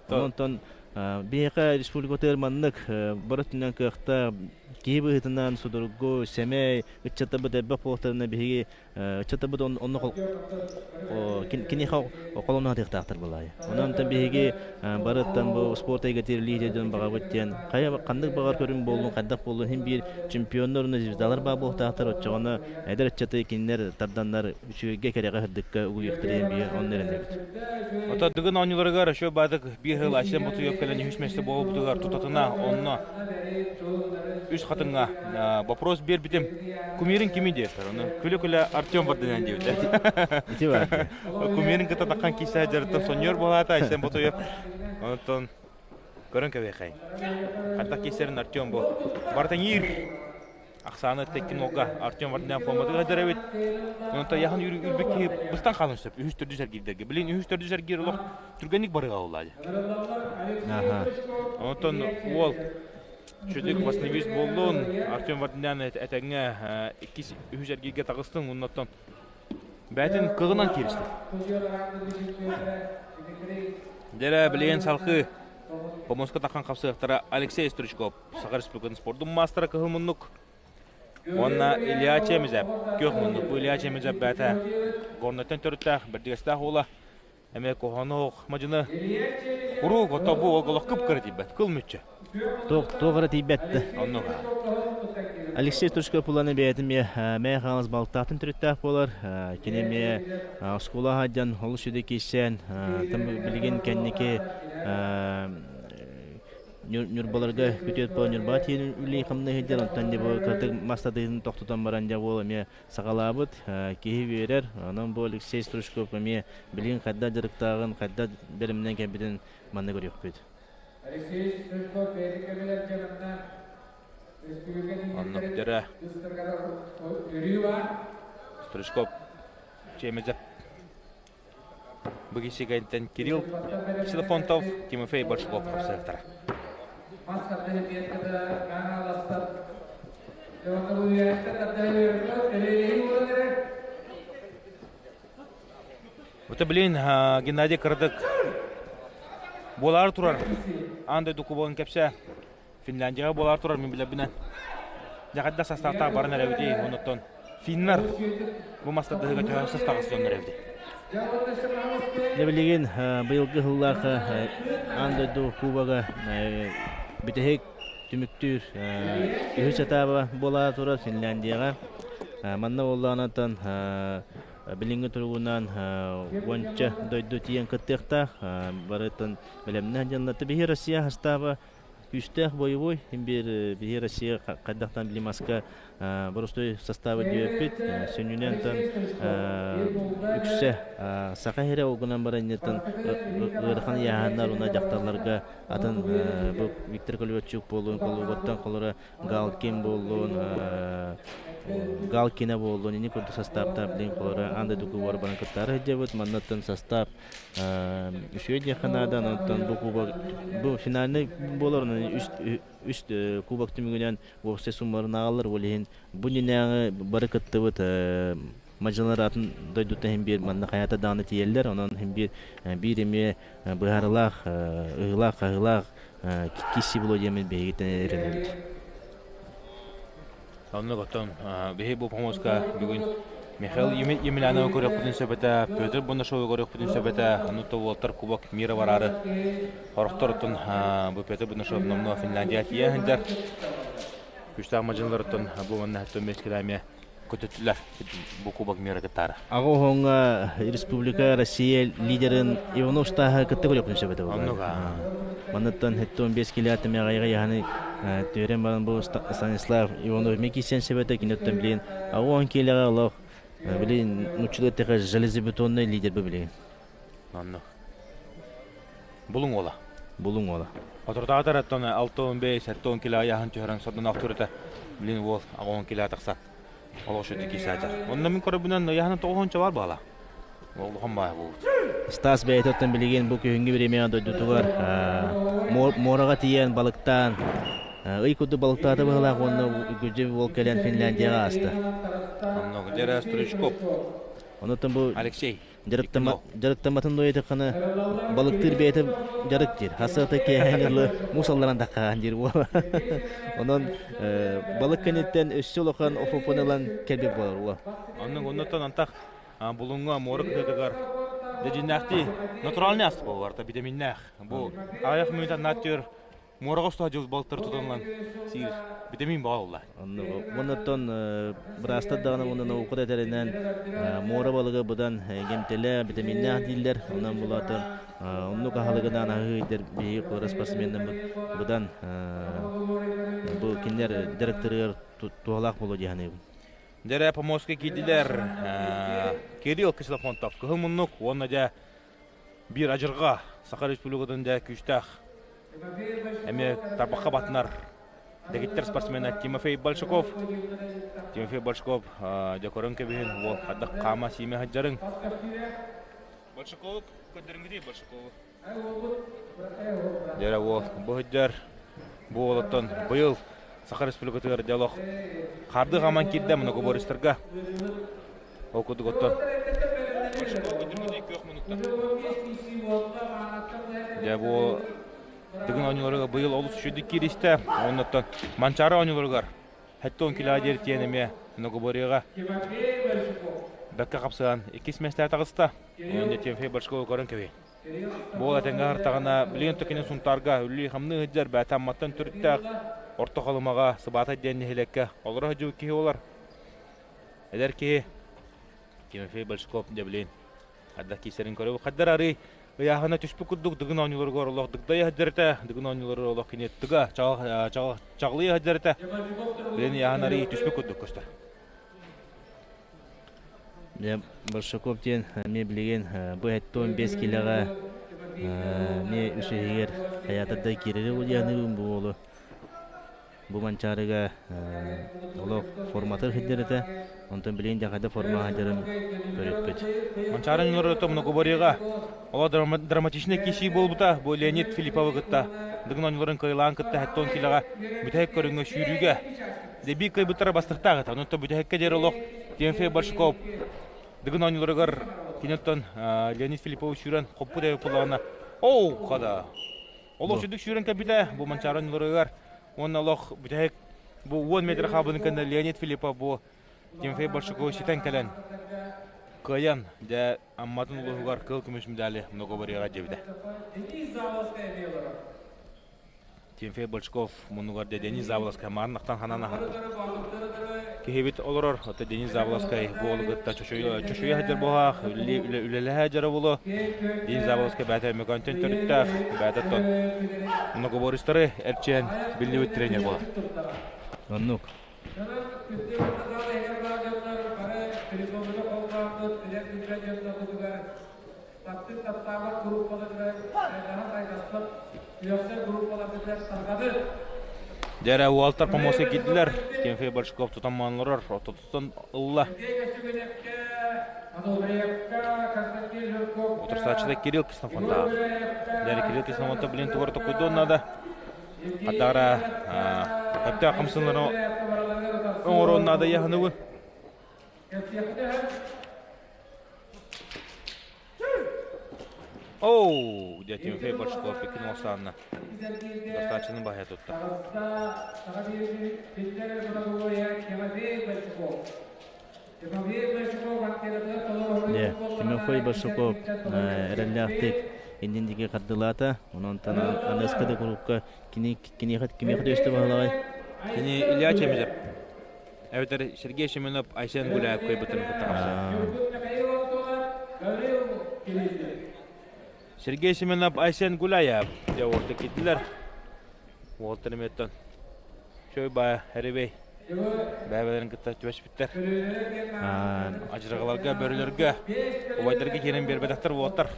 Онтон биһиэхэ республикатыгар маннык бары өттүнэн кыахтаах, киһи быһыытынан судургу, сэмэй ыччаттарбыт элбэх буолуохтарына биһиги ыччаттарбыт онно киниэхэ холонно сатыахтаахтар былаайа. Онон биһиги барыттан бу спорт эйгэтигэр лидер дьон баҕабыт диэн хайа ханнык баҕар көрүҥ буоллун, хайдах буоллун иһин биир чемпионнар уонна звездалар баар буолуохтаахтар оччоҕуна эдэр ыччаты кинилэр тарданнар үчүгэйгэ кэрэҕэ сырдыкка угуйуохтара диэн биһиги онно эрэнэбит. Оттон Дыгын оонньууларыгар өссө баатык биир сыл Айсен Ботуев кэлэн үһүс миэстэ буолбутугар тутатына онно үс хатыҥҥа вопрос биэрбитим. Кумирин кими диэбиттэр. Ону күлэ-күлэ Артем Варданян диэбитэ. Ити бар. Кумирин кытта таххан киирсэ дьарыттан сонньуор буолаата Айсен Ботуев. Онтон көрөн кэбиэхэй. Хайдах киирсэрин Артем бу. Бартаниир ахсааны тэккин уолга Артем Варданян форматыгар сылдьар эбит. Онтон яхан үрбүт киһи быстан хаалан сөп. Үһүс төрдүс эргиирдэргэ. Билин үһүс төрдүс эргиир олох түргэнник барыга буолла. Аха. Онтон уол Чөдүк басневист буоллун, Артем Варданян этэҥҥэ иккис үһүс эргииргэ таҕыстын, оннуттан бэйэтин кыҕынан кииристэ. Дьэрэ билигин салхыы. Помоска тахан хапсыахтара Алексей Стручков, Саха Республикатын спордун маастара кыһыл муннук. Уонна Илья Чемизев, күөх муннук. Бу Илья Чемизев бэйэтэ Горнайтан төрүттээх, бэрдигэстээх уола. Эмиэ куһаҕан мадьыны куруук ото бу олох кып-кыра тиийбэт, кыл мүччү. Туох эрэ тиийбэт да. Оннук. Алексей Стручков уланы бэйэтин эмиэ Мэйэ Хаҥалас балтаатын төрүттээх буолар. Кини эмиэ оскуола сылдьан олус үдэ киирсэн, билигин кэнники Ньурбаларга күтүөт буолан Ньурбаҕа тиийэн үлэлии хамныы сылдьар. Онтон дьэ бу кыратык мас тардыытын тохтотон баран дьэ уол эмиэ саҕалаабыт. Киһи үөрэр. Онон бу Алексей Стручков эмиэ билигин хайдах дьарыктааҕын, хайдах бэлэмнэн кэлбитин манна көрүөхпүт. Алексей Стручков бэйэтин кэмигэр дьэ Оннук дьэрэ Стручков Чемезев Быгисигэнтэн Кирилл Ксенофонтов, Тимофей Большаков хапсыахтара. Это, блин, Геннадий кыратык буолаары турар аан дойду кубогын кэпсэ Финляндияҕа буолаары турар мин билэрбинэн дьэ састаахтаах баран эрэбитий оннуттан финнар бу мастардыһыга төһө састаҕас дьоннор эбит. Дьэ билигин быйылгы сыллаах аан дойду кубога бүтэһик түмүктүүр үһүс этаба буола турар Финляндияҕа. Манна буоллаҕына билиҥҥи туругунан уонча дойду тиийэн кыттыахтаах. Барытын бэлэмнээх дьоннор. Биһи Россия састааба күүстээх боевой биир биһи Россия хайдахтан билимаска боростуой составы диэппит сүнньүнэн үксэ саха сирэ ол гынан баран ыарахан ыйааһыннар уонна дьахталларга атын бу Виктор Колеватчук буоллун Колугаттан холоро Галкин буоллун Галкина буоллун ини курдук састааптаах билин холоро аан дойду кубогар баран кыттаары сылдьабыт маннаттан састаап үчүгэй диэххэ наада онтон бу кубок бу финальный буолар онон үс үс кубок түмүгүнэн уопсай суммаларын ааҕаллар ол иһин бу иннинээҕи бары кыттыбыт мадьалар атын дойдуттан иһин биир манна хайата даҕаны тиийэллэр онон иһин биир биир эмиэ быһаарылаах ыһыылаах хаһыылаах кисси буолуо диэммит биһигиттэн эрэнэбит. Оннук оттон биһи бу помоска бүгүн Михаил Емельяновы көрүөхпүтүн сөп этэ, Петр Бонашовы көрүөхпүтүн сөп этэ, ону уолаттар Кубок мира бараары хорохтор оттон бу Петр Бонашов номнуо Финляндия тиийэ сылдьар. Күстээх мадьыныларыттан бу манна мескилээмиэ көтүттүлэр бу Кубок мира кыттаары. Аҕа оһоҥҥо республика Россия лидерин Иванов Стаһы кытта көрүөхпүтүн сөп этэ. Оннук Манныттан 75 килэ тэмэҕэйгэ яһаны түөрэн баран бу Станислав Иванов кисэн сөбөтө киниттэн билин 10 килэҕэ олох билин нуччулар тэхэ железобетонный лидер бу билин. Оннук. Булуҥ уола. Булуҥ уола. Отуртаатар оттон 65 70 килэ аяһын түһэрэн сордон ахтырыта билин уол 10 килэ тахсан. Олох шөтү кисаатар. Онно мин көрөбүнэн ыйаһына тоҕуһунча бар баала. Олохон баа буолбут. Стас бэйэтиттэн билигин бу күһүҥҥү бириэмэҕэ дойдутугар муораҕа тиийэн балыктаан ый курдук балыктаата быһыылаах уонна күдьү уол кэлэн Финляндияҕа ааста. Онно Дера Стручков. Онуттан бу Алексей. Дьарыктамматын дуойатаххына балыктыыр бэйэтэ дьарык диир. Хасыата киэһээҥи дылы муус алларан таххаан диир буола. Онон балык кэнниттэн өссө улахан офопону ылан кэлбит буолар уол. Оннук оннуттан антах булуҥҥа муора кытыытыгар дьиннээхтии натуральный ас буолар витаминнээх. Бу аҕыйах мүнүүтэ нааттыыр муораҕа устуһа дьыл балтар тутуллан сиир витамин баҕа буолла. Оннуттан быраастар даҕаны уонна наука да этэринэн муора балыга быдан гемтэлэ витаминнээх дииллэр. Онон булаатын оннук аһылыгынан аһыы биһиги куорат спортсменнарбыт быдан бу кинилэр дьарыктарыгар туһалаах буолуо дии саныыбын. Дьэрэ Поморскай киирдилэр Кирилл Ксенофонтов кыһыл муннук уонна дьэ биир адьырҕа Саха Республикатын дьэ күүстээх эмиэ тарбахха батынар дэгиттэр спортсмена Тимофей Большаков. Тимофей Большаков дьэ көрөн кэбиһин уол хайдах хаама сиимэ сылдьарыҥ. Большакову көрдөрүҥүтүй Большакову. Дьэрэ уол бу сылдьар бу уолуттан быйыл Саха Республикатыгар дьэ олох хардыы хааман киирдэ многоборецтарга. Ол курдук оттон Дьэ бу Дыгын оонньууларыгар быйыл олус үчүгүйдүк кииристэ. Оннуттан Манчаары оонньууларыгар 70 килоҕа диэри тиийэн эмиэ Многоборьеҕа бэккэ хапсыһан иккис миэстэҕэ таҕыста. Уонна Тимофей Большкову көрөн кэбиһин. Буол этэҥҥэ аһартаҕына, билигин токини Сунтаарга үлэлии-хамныы сылдьар бэйэтэ Амматтан төрүттээх Орто Халымаҕа Сыбаатай диэн нэһилиэккэ олоро сылдьыбыт киһи буолар. Эдэр киһи Тимофей Большков дьэ билигин хайдах киирсэрин көрөбүт. Хайдар арыы ыйааһына түспүт курдук Дыгын оонньууларыгар олох дыгдайа сылдьар этэ. Дыгын оонньууларыгар олох кини тыга чаҕылыйа сылдьар этэ. Билигин ыйааһын арыы түспүт курдук көстөр. Дьэ, Большаков диэн эмиэ билигин бу 75 киилэҕэ эмиэ үс иһигэр хайаатар да киирэри удьаныыбын бу уолу. Бу Манчаарыга олох форматыр сылдьар этэ. Онтон билигин дьэ хайда формаҕа сылдьарын көрүппүт. Манчаары нөрөтө многоборьеҕа оло драматичнай киирсии буолбута. Бу Леонид Филипповы кытта Дыгын оонньууларын кыайылаан кытта 70 киилэҕэ бүтэһик көрүҥҥэ сүүрүүгэ Дебик кыайбыттара бастыктаах этэ. Онон бүтэһиккэ диэри олох Тимофей Большаков Дыгын оонньууларыгар киниттэн Леонид Филиппович сүүрэн хоппут эбит буоллаҕына оу хада олох сүдүк сүүрэн кэлбитэ бу Манчаары оонньууларыгар уонна олох бүтэһик бу 10 метр хаабытын кэннэ Леонид Филиппов бу Тимофей Большакову ситэн кэлэн кыайан дьэ Амматын улууһугар кыыл көмүс медали многоборьеҕа диэбитэ. Тимофей Бочков муннугар дьэ Денис Заболоцкай маарынахтан ханан аһарбыт. Киһибит олорор, оттон Денис Заболоцкай бу уолу кытта чочуйа сылдьар буолаах, үлэлэһэ дьара буолуо. Денис Заболоцкай бэйэтэ Өймөкөөнтөн төрүттээх, бэйэтэ оттон многобористары эрчийэн биллибит тренер буолар. Оннук. Дьэ уолтар помоска киирдилэр. Тимофей Большаков тутан олорор, ортотуттан ылла. Утарсааччыта Кирилл Ксенофонтаах. Дьэ Кирилл Ксенофонтов билин тугар токуйдуон наада. Хатара өптөөх хамсынлары оҥоруон наада яһыныгын. Оу, дьэ Тимофей Бочков икки нуосаанна достааччыны баһыйа тутта. Дьэ, Тимофей Барсуков эрэллээхтик иннин диэки хардылаата. Онон аныаска да курукка кини киниэхэ кимиэхэ да өстө баһылаҕай. Кини Илья Чемизов эбэтэр Сергей Семенов Айсен Гуляев кыайбытын кытта хапсар. Сергей Семенов Айсен Гуляев дьэ уолта киирдилэр. Уолтар эмиэттэн чөй баа эрибей бэйэлэрин кытта түбэспиттэр. Адьырҕаларга, бөрөлөргө, убайдарга киирэн биэрбэтэхтэр уолаттар.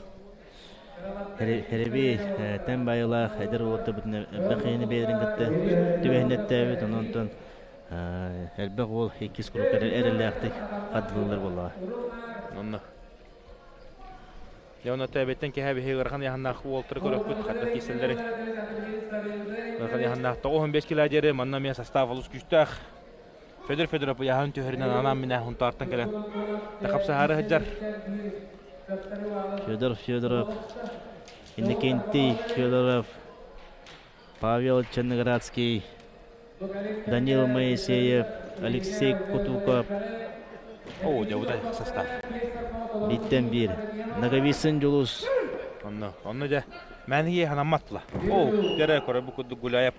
Хэрэби тэн байылаах эдэр уолаттарбытын элбэх киһини бэйэлэрин кытта түбэһиннэттээбит, онон элбэх уол иккис куруук эрэллээхтик хардылылар буоллаҕа. Онно. Дьэ онно тэбиттэн киһи биһиги ыарахан ыйааһыннаах уолтары көрөкпүт, хатта киирсэллэри. Ыарахан ыйааһыннаах 95 кило диэри манна эмиэ состав олус күүстээх. Федор Федоров ыйааһын түһэринэн анаан минэ Хунтаартан кэлэн хапсаһаары сылдьар. Федор Федоров, Иннокентий Федоров, Павел Черноградский, Данил Моисеев, Алексей Кутуков. О, дьэ состав. Бииртэн биир. Ноговицын Дьулус. Онно, онно дьэ, мээнэ ханаммат О, дьэрэ көрө бу курдук Гуляев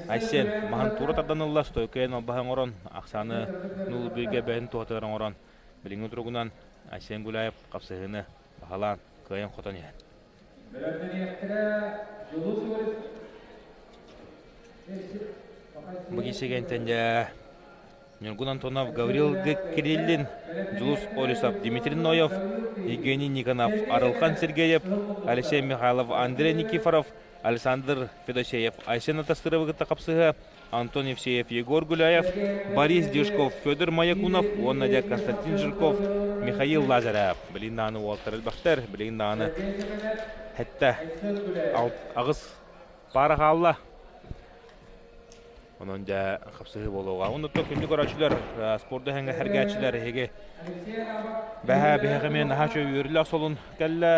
Айсен маһын туура тардан ылла, стойкайын албаһы оҥорон, ахсааны нул бииргэ бэйэтин туһатыгар оҥорон, билиҥҥи туругунан Айсен Гуляев хапсыһыыны баһылаан, кыайан-хотон иһэр. Бу киирсигэнтэн дьэ Ньургун Антонов, Гаврил Кириллин, Дьулус Олесов, Дмитрий Ноев, Евгений Никонов, Арылхан Сергеев, Алексей Михайлов, Андрей Никифоров, Александр Федосеев, Айсен Атастыровы кытта хапсыһа, Антон Евсеев, Егор Гуляев, Борис Дюшков, Федор Маякунов уонна дьэ Константин Жирков, Михаил Лазарев. Билигин даҕаны уолаттар элбэхтэр, билигин даҕаны сэттэ аҕыс паара хаалла. Онон дьэ хапсыһыы буолуоҕа. Оннуттан күндү көрөөччүлэр, спорду эһэҥҥэ сэргээччилэр эһиги бэһэ биһиэхэ эмиэ наһаа үчүгэй үөрүүлээх солун кэллэ.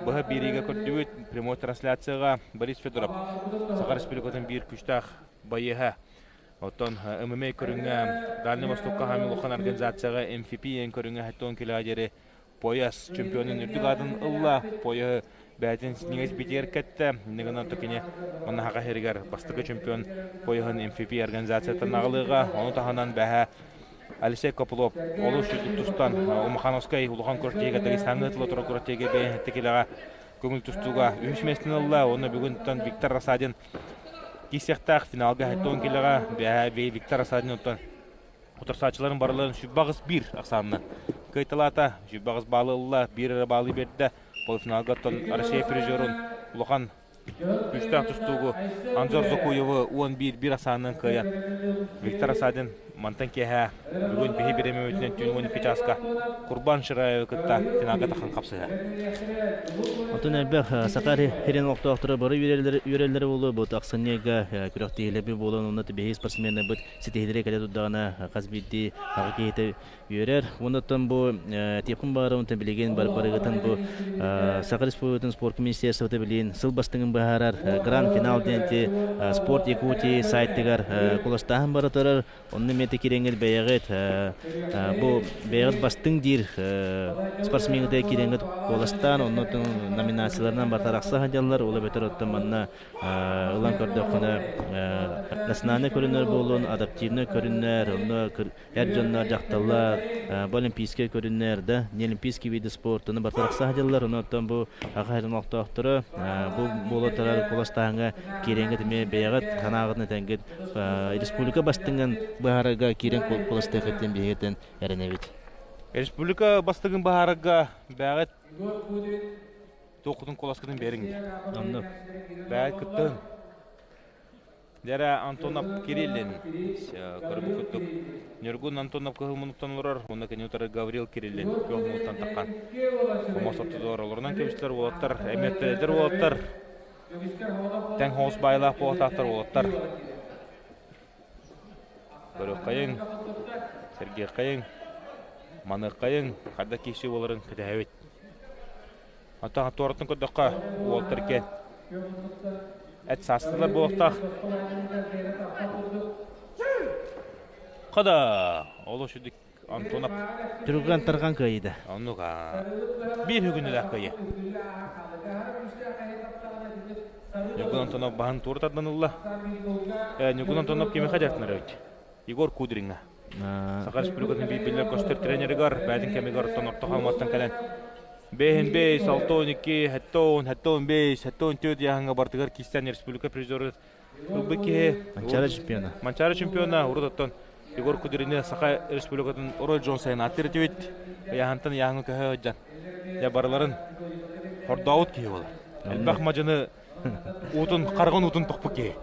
Быһа биэриигэ көрдүбүт прямой трансляцияҕа Борис Федоров Саха Республикатын биир күүстээх байыаһа. Оттон ММА көрүҥҥэ Дальний Востокка хаамыы улахан организацияҕа MVP көрүҥҥэ 70 килоҕа диэри пояс чемпионун үрдүк аатын ылла. Пояһы бэйэтин синигээс битигэр кэттэ. Иннигынан кини манна Саха сиригэр бастакы чемпион пояһын MVP организациятын аҕалыаҕа. Ону таһынан бэһэ Алексей Копылов олус үрдүк тустан Умахановскай улахан күрэхтэһиигэ Дагестаҥҥа ыытылла турар күрэхтэһиигэ бэйэтин килэҕэ көҥүл тустууга үһүс миэстэни ылла. Уонна бүгүн Виктор Рассадин киирсиэхтээх финалга 70 килэҕэ бэһэ Виктор Рассадин оттон Утарсааччыларын барыларын 101 ахсаанынан кыайталаата. 108 баалы ылла, биир эрэ баалы биэрдэ. Полуфиналга оттон Россия призерун улахан күүстээх тустуугу Анзор Зокуевы 11-1 ахсаанынан кыайан Виктор Асадин мантан киэһэ бүгүн биһи бириэмэбитинэн түүн 12 чааска Курбан Шираевы кытта финалга тахан хапсыһар. Отон элбэх саха сирин олохтоохторо бары үөрэллэрэ буолуо бу ахсынньыга күрэхтэһиилэрбит буолан онно биһиги спортсменнарбыт ситиһиилэри кэлэ турдаҕына хас биирдии аҕа киһитэ үөрэр. Уонна бу тиэххин баҕарабын билигин барыгытын бу Саха Республикатын спорт министерствота билигин сыл бастыҥын быһаарар гранд финал диэн спорт Якутии сайтыгар куластааһын бара турар. Онно эмиэ киирэҥҥит бэйэҕит бу бэйэҕит бастыҥ диир спортсменгытыгар киирэҥҥит куоластаан онно номинацияларынан батарахса сылдьаллар. Ол эбэтэр оттон манна Ылан көрдөххүнэ, национальнай көрүнэр буолуон, адаптивнай көрүнэр, онно эр дьоннор, дьахталлар, бу олимпийскай көрүнэр да, не олимпийский виды спорта, ону барыта тахса сылдьаллар. Онон бу аҕа сирин олохтоохторо бу буола турар куоластааһыҥҥа киирэҥҥит эмиэ бэйэҕит санааҕытын этэҥҥит республика бастыҥын быһаарарга киирэн куоластыаххыт диэн биһигитин эрэнэбит. Республика бастыҥын быһаарарга бэйэҕит Туоххутун куоласкытын биэриҥ дии. Оннук. Бэйэ кыттыһыҥ. Дьэрэ Антонов Кириллин көрбүт курдук Ньургун Антонов кыһыл муннуктан олорор, уонна кини утары Гаврил Кириллин күөх муннуктан таххан. Хомос ортотугар олорунан кэбистилэр уолаттар, эмиэттэр эдэр уолаттар, тэҥ хоҕус баайылаах буолуохтаахтар уолаттар. Көрүөххэйиҥ, сэргиэххэйиҥ, маныаххайыҥ, хайдах киирсии буоларын кэтэһэбит. Оттон туораттан көрдөххө, уолтар иккиэн эт саастыылар буолуохтаах. Хада, олус үрдүк Антонов. Түргэн тарҕан кыайыыда. Оннук биир бүгүнүлээх кыайыы. Ньургун Антонов баһын туора тардан ылла. Ньургун Антонов кимиэхэ дьарыктанар эбит? Егор Кудриҥҥа. Саха Республикатын биир биллэр көстөр тренеригэр бэйэтин кэмигэр оттон орто хааматтан кэлэн бэһин бэйс, 6-12, 7-10, 7-15, 7-14 яһаҥҥа бартыгар киирсэн республика призеры ылбыт киһи. Манчаары чемпиона. Манчаары чемпиона урут оттон Егор Кудрины Саха Республикатын Рой Джонсайын ааттыыр этибит. Ыйааһынтан ыйааһыҥҥа көһө сылдьан. Дьэ барыларын хордообут киһи буолар. Элбэх мадьыны уутун, хараҕын уутун тохпут киһи.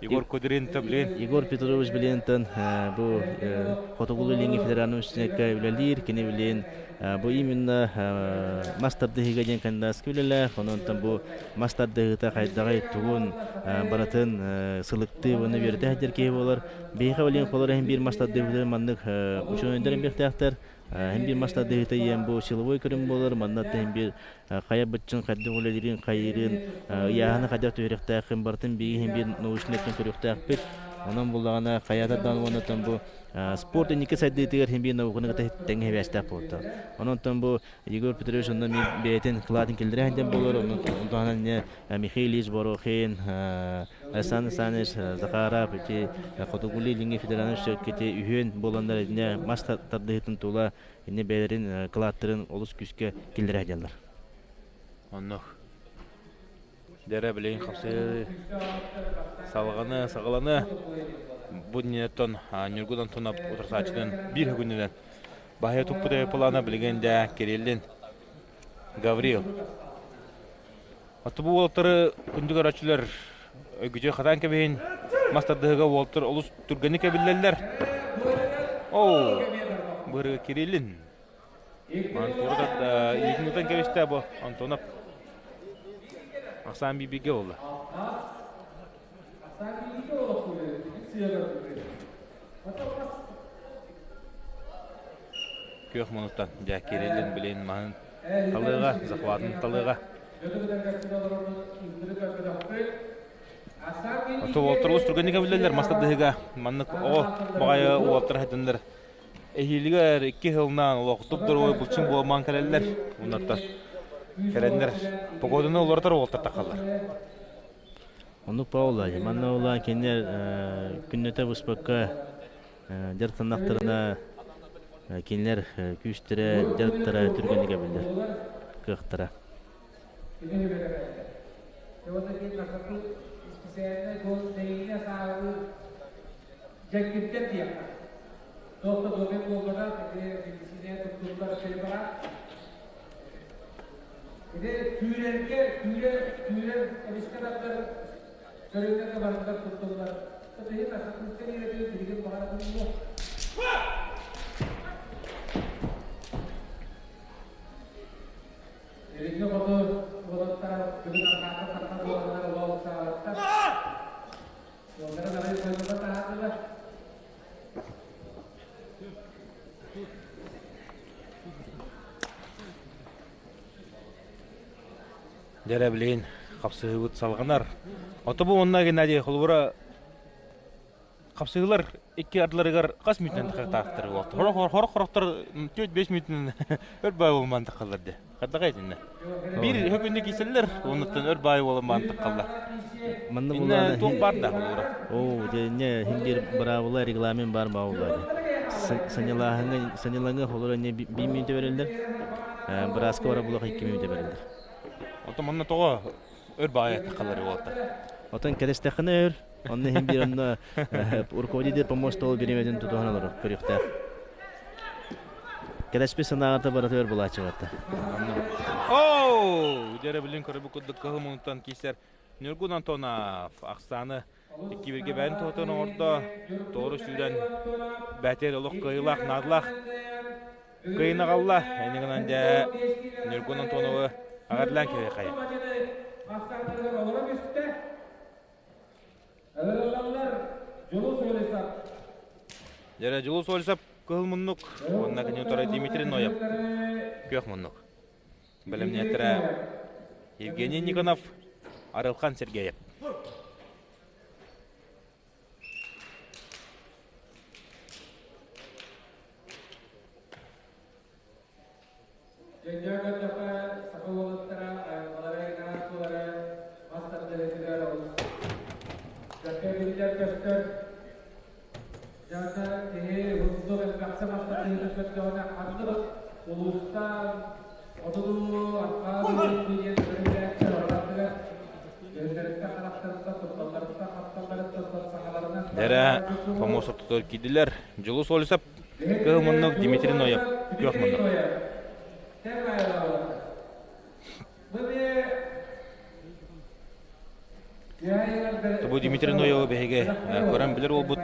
Егор Кудрин блин. Егор Петрович Блинтон бу Хотугулуу-Илиҥҥи федеральнай университекка үлэлиир. Кини билин бу именно мас тардыһыыга диэн кандидатскай үлэлээх. Онон бу мас тардыһыыта хайдаҕый, тугун барытын сылыктыы уонна үөрэтэ сылдьар киһи буолар. Биһиэхэ билин холор иһин биир мас тардыһыытын маннык учуонайдар эмиэхтээхтэр. Иһин биир мас тардыһыыта ийэм бу силовой көрүҥ буолар. Манна иһин биир хайа быччын хайдах үлэлиирин, хайыырын, ыйааһыны хайдах түһэриэхтээххин барытын биһиги иһин биир научнай өттүн көрүөхтээхпит. Онон буллаҕына хайаатардан уонна бу спорт инники сайдыытыгар иһин биир науканы кытта тэҥҥэ сибээстээх буолта. Онон бу Егор Петрович онно мин бэйэтин кылаатын киллэрэ сылдьан буолар. Онон туһанан Михаил Ильич Борохин, Александр Александрович Захаров ити Хотугулуу-Илиҥҥи федеральнай үчүгэйкити үһүөн буоланнар итиннэ мас тардыһыытын тула иннэ бэйэлэрин кылааттарын олус күүскэ киллэрэ сылдьаллар. Оннук. Дэрэ билигин хапсыы салҕаны саҕаланы бу иннинэттэн Ньургун Антонов утарсааччытын биир күнүнэн баһыйа туппут плана билигин дэ Кириллин Гаврил. Оттон бу уолаттары күндү көрөөччүлэр өйгүтү хатаан кэбиһин мас тардыһыга уолаттар олус түргэнник кэбиллэллэр. Оу, быры Кириллин. Мантура илиитин кэбистэ бу Антонов. Ахсаан бибиге болла. Күөх мунуттан дьэ Кириллин билин маһын талыаҕа, захватын талыаҕа. Ото уолтар олус түргэнник эбиллэллэр мас тардыһыыга. Маннык оҕо баҕайы уолтар хатыннар эһиилигэр икки сылынан олохтук доруобай булчун буолмаан кэлэллэр. Уоннаттан кэлэннэр погоданы уларытар уолтар тахаллар. Оннук Паула, манна улаан кинилэр күннэтэ быспакка дьарыктаннахтарына кинилэр күүстэрэ, дьарыктара түргэнник эбиллэр кыахтара. Дьэ билигин хапсыһыыбыт салҕанар. Ото бу уонна Геннадий холобура хапсыһыылар икки ардыларыгар хас мүнүүтүнэн тахтаахтар буолта. Хорох-хорохтор 4-5 мүнүүтүнэн өр баай буолмаан тахаллар дии. Хайдаҕа итиннэ. Биир хөкүннэ киирсэллэр, оннуттан өр баай буолан тахаллар. Манна Иннэ туох баар да холобура. Оо, дьэ иннэ иһин биир быраабыла регламент баар бааллар. Саньалааһыҥҥа саньалаҥҥа холоро иннэ биир мүнүүтэ бэриллэр. Бырааска бара булах 2 мүнүүтэ бэриллэр. Оттон манна тоҕо өр баай тахаллар буолта. Отон кэлистэххинэ өр, онно иһин биир онно руководитель помост ол бириэмэтин тутуһан олорор көрүөхтээх. Кэлэспит санааҕыта барытыгар булааччы барда. Оу! Дьэрэ билин көрөбүт курдук кыһыл муннуттан киисэр Ньургун Антонов ахсааны икки биргэ бэйэн туһатын оҥордо. Тоҕуру сүүрэн бээтиэр олох кыайыылаах наадалаах кыайын аҕалла. Эни гынан дьэ Ньургун Антоновы аҕарлаан киһи хайа. Дьэрэ Дьулус Олесов кыһыл муннук уонна кини утары Дмитрий Ноев күөх муннук. Бэлэмнээтэрэ Евгений Никонов, Арылхан Сергеев. Дэрэ помос ортотугар киирдилэр. Дьулус Олесов Кыһыл муннук Дмитрий Ноев күөх муннук. Бу Дмитрий Ноевы биһиги көрөн билэр уолбут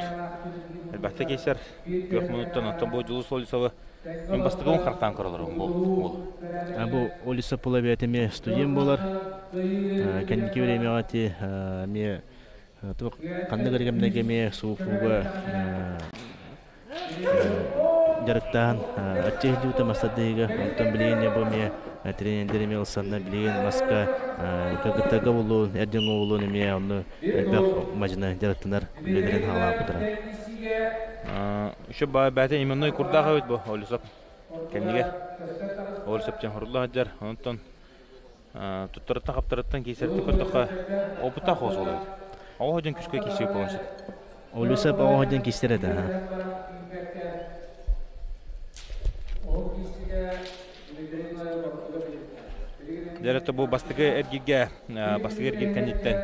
элбэхтэ киирсэр күөх муннуктан оттон бу Дьулус Олесовы мин бастакыбын харахтаан көрөлөрүм бу уол. Бу Олесов була бэйэтэ эмиэ студент буолар. Кэнники времяҕа ти эмиэ туох ханнык эрэ кэмнэргэ эмиэ сууфуга дьарыктаан аччык иһдьибитэ мастардыыга онтон билигин бу эмиэ тренердэр эмиэ ылсаннар билигин маска кыргыттарга булуун эр дьоҥҥо булуун эмиэ онно элбэх мадьына дьарыктанар үлэлэрин хаалаабыттара. Еще бэйэтэ именной курдаах эбит бу Олесов кэннигэр Олесов диэн хорулла сылдьар онтон туттарыттан хаптарыттан киисэрти көрдөххө опыттаах оҕо суол эбит. Оҕо дьон күскэ киирсии буолан сөп. Олесов оҕо дьон киирсэр этэ. Дьэ бу бастакы эргииргэ бастакы эргиир кэнниттэн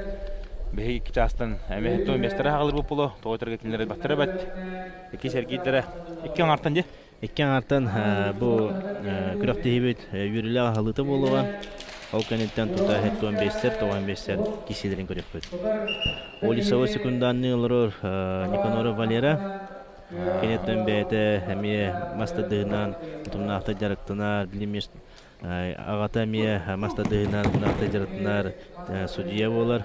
биһиги икки чаастан эмиэ миэстэрэ хаалыр буолуо тоҕо этэргэ кинилэр элбэхтэрэ бэт иккис эргиирдэрэ икки аҥаартан дии Икки аҥаартан бу күрэхтэһиибит үөрүүлээх аһылыыта буолуоҕа. Ол кэнниттэн тута 75-сэр, 95-сэр киисэлэрин көрүөхпүт. Олесова секунданныы олорор Никаноров Валера. Киниттэн бэйэтэ эмиэ мас тардыһынан утумнаахтык дьарыктанар, билим аҕата эмиэ мас тардыһынан утумнаахтык дьарыктанар судьуйа буолар.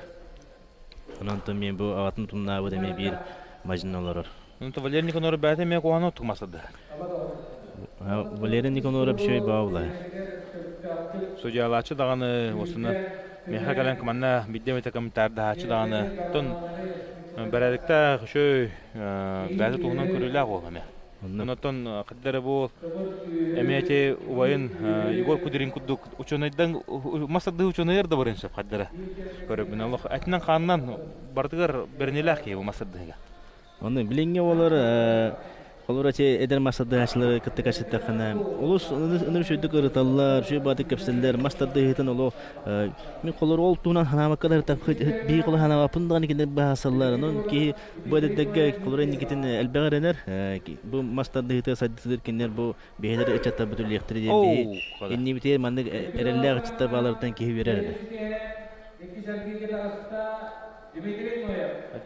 Онон мен бу аҕатын утумнаабыт эмиэ биир мажын олорор. Онто Валерий Никоноров бэйэтэ эмиэ куһаҕан оттук масырда. Валерий Никоноров үчүгэй баабыла. Судьялааччы даҕаны осуна миэхэ кэлэн манна биирдэ эмэтэ комментардаһааччы даҕаны оттон бэрээдэктээх үчүгэй бэйэтэ туһунан көрүүлээх уол эмиэ. Онтон хаддара бу эмиэ ити убайын Егор Кудрин курдук учуонайдан мас тардыы учуонайар да барыан сөп хаддара көрөбүн олох этинэн хаанынан барытыгар бэриниилээх киһи бу мас тардыһыга. Оны билиҥҥи оҕолор холобура ити эдэр мас тардыһааччылары кытта кэпсэттэххинэ олус ынырык үчүгэйдик ырыталлар, үчүгэй баҕатык кэпсэллэр, мас тардыһыытын олох мин холобура ол туһунан санаабакка да биһиги холобура санаабаппын даҕаны кинилэр быһаарсаллар. Онон киһи бу эдэрдэргэ холобура инникитин элбэҕи эрэнэр. Бу мас тардыһыыта сайдыытыгар кинилэр бу биһилэр ыччаттарбыт үлэлиэхтэрэ диэн биһи иннибитигэр маннык эрэллээх ыччаттар бааларыттан киһи үөрэр эрэ.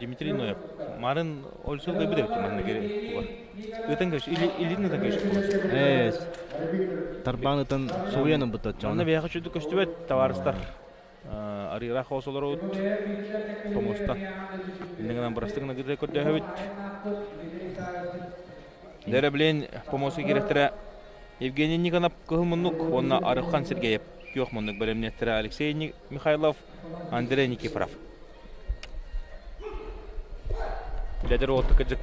Дмитрий Ноев. Марын ол сыл кайбыт эбит манна кире. Ытан көш, илин ытан көш. Ээ, тарбаан ытан сугуйан ылбыт Манна биһиэхэ чудук көстүбэт товарыстар. Арыыраах олорут помоста. Иннигинэн бырастык гына көрдөһөбүт. Дэрэ билин помоска кирэхтэрэ Евгений Никонов кыһыл муннук уонна Арыхан Сергеев күөх муннук бэлэмниэттэрэ Алексей Михайлов, Андрей Никифоров. Ледер уолта кыдьык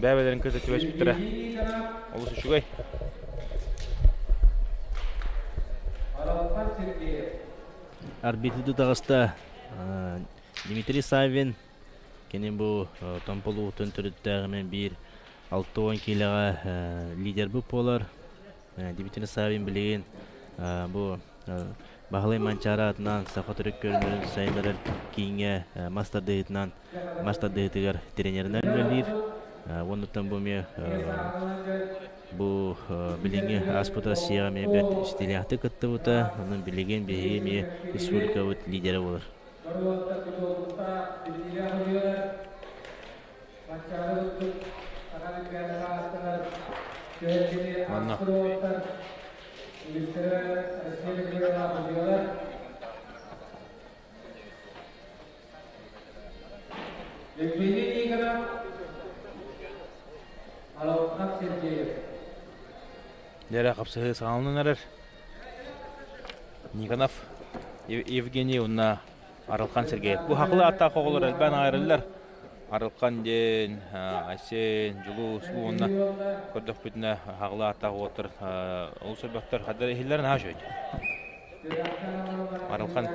бэйэлэрин кытта түбэспиттэрэ олус үчүгэй. Арбитры таҕыста Дмитрий Саввин кини бу Томполуутун төрүттээҕинэн биир 60 киилэҕэ лидербыт буолар. Дмитрий Саввин билигин бу Баһылай Манчаары аатынан саха төрүт көрүҥнэрин сайыннарар кииҥҥэ мас тардыһыытынан мас тардыһыытыгар тренеринэн үлэлиир. Уоннуттан бу эмиэ бу билиҥҥи ааспыт Россияҕа эмиэ бэрт ситиилээхтик кыттыбыта. Онон билигин биһиги эмиэ республикабыт лидерэ буолар. Манна Дэрэ хапсыһыы саҕаланан эрэр. Никонов Евгений уонна Арылхан Сергеев. Бу хахылы ааттаах оҕолор элбээн аҕайраллар. Арылхан диэн, Айсен, Дьулус уонна көрдөхпүтүнэ хаҕылы ааттаах уолаттар олус элбэхтэр. Хаддар иһиллэрин наһаа үчүгэй. Арылхан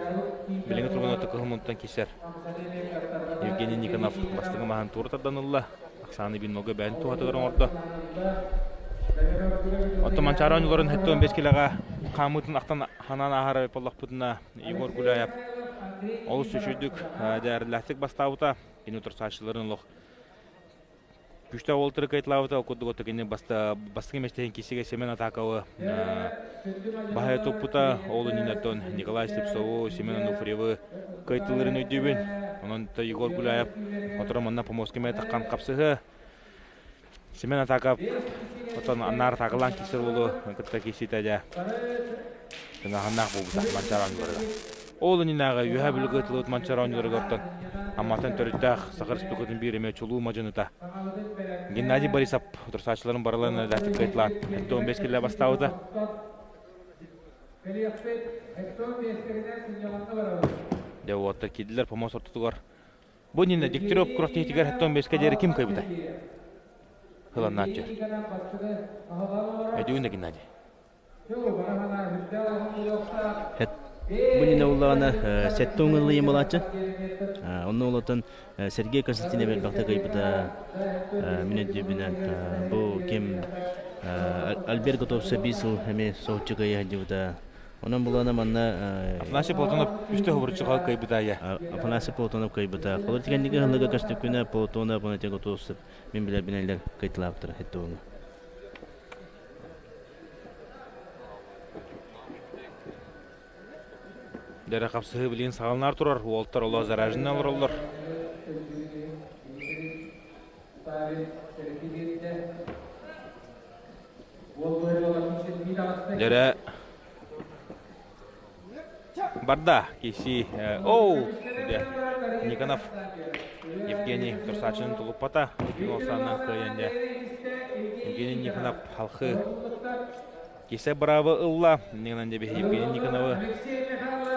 билиҥҥи туругунан кыһыл мунтан киирсэр. Евгений Никонов бастыҥы маһын туора тардан ылла. Оксана Биннога бэйэтин туһатыгар оҥордо. Оттон Манчаары оонньууларын 75 килэҕэ хаамыытын ахтан ханаан ааһар буоллахпытына Егор Гуляев олус үчүгдүк дээрилээхтик бастаабыта. Кини утарсааччыларын олох күүстээх уолтары кыайталаабыта. Ол курдук ото кини бастакы миэстэһин киисигэ Семен Атаковы баһайа туппута. Ол иннинэ Николай Слепцову, Семен Ануфриевы кыайтыларын өйдүүбүн. Онон Егор Гуляев оторо манна помоска эмэ таххан хапсыһы. Семен Атаков отон аннаар атаакалаан киирсэр уолу кытта киирсиитэ дьэ тыҥааһыннаах буолбута Манчаары оонньууларыгар. Ол иннинээҕи Үөһээ Бүлүүгэ ыытыллыбыт Манчаары оонньууларыгар оттон Амматтан төрүттээх Саха Республикатын биир эмиэ чулуу мадьыныта Геннадий Борисов утарсааччыларын барыларын элбэхтик кыайталаан 75 киллэ бастаабыта. Дьэ уоттар киирдилэр помост ортотугар. Бу иннинэ Дегтярев күрэхтэһиитигэр 75-кэ диэри ким кыайбытай? Ыланнааччы. Өйдүүгүн да Геннадий? Бу иннинэ уллаҕына сэттэ уҥ ыллыйым буолааччы. Онно улатан Сергей Константинов элбэхтэ кыайбыта мин өйдүүбүнэн. Бу ким Альберт Готовцев биир сыл эмиэ соһуччу кыайа сылдьыбыта. Онон булана манна Афанасий Платонов үстэ хобурчуга кыайбыта я. Афанасий Платонов кыайбыта. Холор тигэнниги хыллыга көстүккүнэ Платонов Афанасий Готовцев мин билэрбинэлэр кыйтылаабыттар хеттугуна. Дэрэ хапсыһыы билигин саҕаланар турар, уолтар олох зараженный олороллор. Дэрэ барда киси оу Никонов. Евгений Турсачын тулуппата. 2-0 санынан кыайан дьэ. Евгений Никонов халхы кисе браво ылла. Иннигинэн дьэ биһи Евгений Никоновы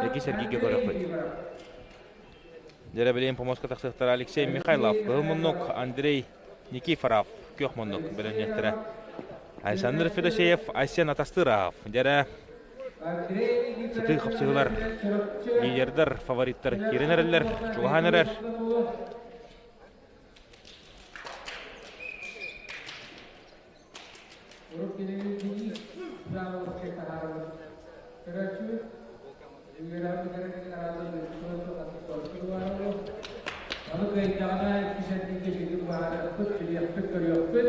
эки сэргигэ көрөхпүт. Дьэрэ билигин помоска тахсыахтара Алексей Михайлов, Кыһыл муннук Андрей Никифоров, Күөх муннук бэлэмниэхтэрэ. Александр Федосеев, Айсен Атастыров. Дьэрэ сытыы хапсыһыылар лидердэр, фавориттар киирэн эрэллэр, чугаһаан эрэр. Ону кыайдаҕына иккис эргииргэ үчүгэйдик быһаарыахпыт, билиэхпит-көрүөхпүт.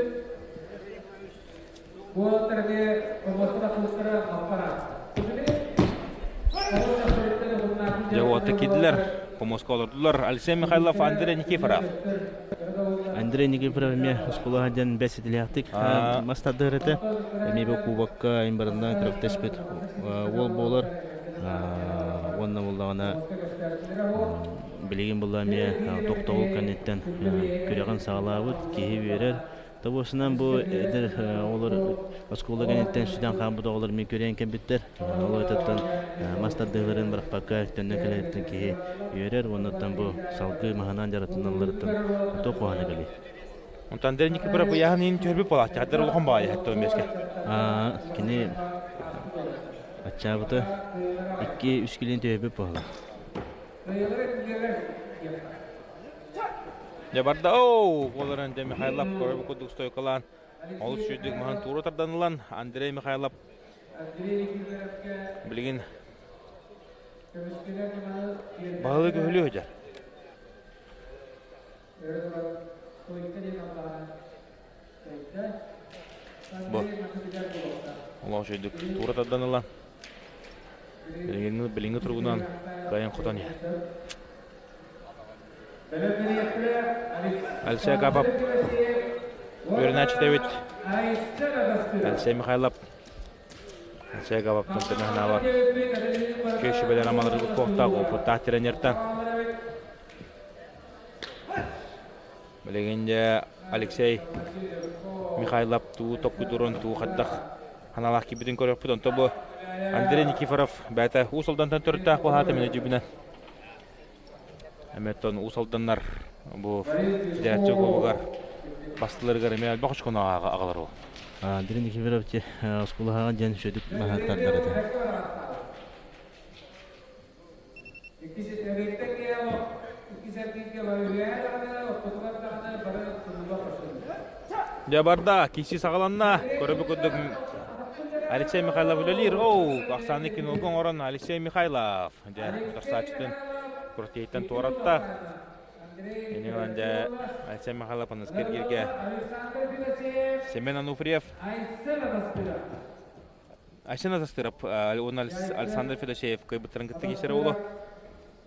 Уолаттар эмиэ хомуостара кыыстара аппараат. Дьэ уота киирдилэр, хомуоска олордулар Алексей Михайлов, Андрей Никифоров. Андрей Никифоров эмиэ оскуола диэн бэс ситилээхтик мас тардыһар этэ. Эмиэ бу кубокка имбарынан күрэхтэспит уол буолар. Уонна буоллаҕына билигин буолла эмиэ тохтобул кэнниттэн күрэҕин саҕалаабыт, киһи үөрэр. Тобуосунан бу эдэр оҕолор оскуола кэнниттэн сүтэн хаалбыт оҕолор мин көрөн кэлбиттэр. Ол этаттан мас тардыһыыларын бырахпакка төннөн кэлэриттэн киһи үөрэр уоннаттан бу салгыы маһынан дьарыктаналларыттан туох куһаҕана кэлий. Онтон Андрей Никифоров ыйааһын иһин түһэрбит буолааччы, хаддар улахан баҕайы хэттэ миэскэ. Кини аччаабыта 2-3 килин түһэрбит буолла. Дьэ барда оу буоларын дьэ Михайлов көрөр курдук стойкалаан олус сүүрдүк маһын туура тардан ылан Андрей Михайлов билигин баһылык өһүлүү сылдьар. Бу олох үчүгдүк туура тардан ылан билиҥҥи билиҥҥи туругунан кыайан хотон иһэр. Алексей Агапов үөрэнээччитэ эбит. Алексей Михайлов Алексей Агаповтан төмөһүнавар үчүгэй сүбэлэр амаларыгы куохтаах опыттаах тренертэн. Билигин дьэ Алексей Михайлов туу токкудурун туу хайдах ханалаах киирбитин көрүөхпүт. Онто бу Андрей Никифоров бэйэтэ Уус Алдантан төрүттээх буолаата мин өйдүүбүнэн. Эмиэ Уус Алданнар бу федерация кубогар бастыларыгар эмиэ элбэх очкону аҕалар ол. Андрей Никифоров оскуолаҕа диэн үчүгдүк маһаттардар этэ. Дьэ барда, киси саҕаланна. Көрөбү курдук Алексей Михайлов үлэлиир. Оу, ахсааны кинолга оҥорон Алексей Михайлов. Дьэ, утарсааччытын Куртейтан туоратта. Иннинэн дьэ Алексей Михайлов Аныскергиргэ Семен Ануфриев Айсен Атастыров уонна Александр Федосеев кыайбыттарын кытта киирсэр уолу.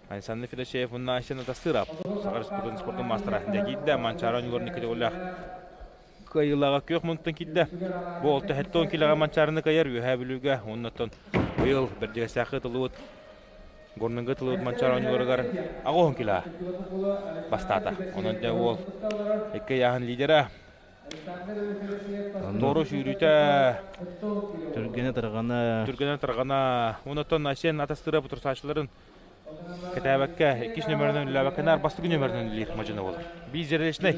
Александр Федосеев уонна Айсен Атастыров Саха Республикатын спордун маастара дьэ киирдэ. Манчаары оонньууларын икки кыайыылааҕа күөх мунтан киирдэ. Бу олто 70 килоҕа Манчаарыны кыайар Үөһээ Бүлүүгэ уонна быйыл Бэрдьигэстээххэ ытыллыбыт Горныга ытыллыбыт Манчаары оонньууларыгар 80 кило бастаата. Онон дьэ уол икки ыйааһын лидера Тору сүүрүүтэ түргэнэ тарҕана түргэнэ тарҕана онтон Айсен атастыыра бутурсааччыларын кэтээбэккэ иккис нөмөрүнэн үлэлээбэккэ наар бастакы нөмөрүнэн үлэлиир мадьыны буолар. Биир зрелищнэй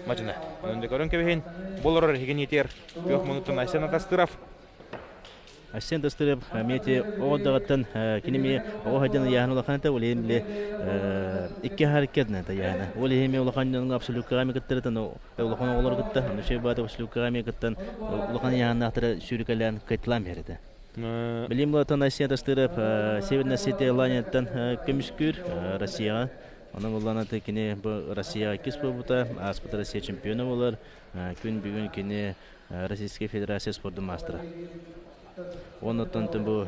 мадьыны. Онон да көрөн кэбиһин болорор иһигин иитиэр күөх мунуттан Айсен Атастыров Айсен Тастыров эмиэ оҕо даҕаттан кини эмиэ оҕо сылдьан ыйааһын улахан этэ, ол иһин били икки аһар икки ардынан этэ ыйааһына. Ол иһин эмиэ улахан дьоҥҥо абсолюткаҕа эмиэ кыттарытан улахан оҕолору кытта, үчүгэй баата абсолюткаҕа эмиэ кыттан улахан ыйааһыннаахтара сүүрүкэлээн кыайталаан биэрэр этэ. Билим булатан Айсен Тастыров Северная Осетия Аланияттан көмүскүүр Россияҕа. Онон буллаана кини бу Россияҕа иккис буолбута, ааспыт Россия чемпиона буолар. Күн бүгүн кини Российскай Федерация спордун маастара. Оннуттан бу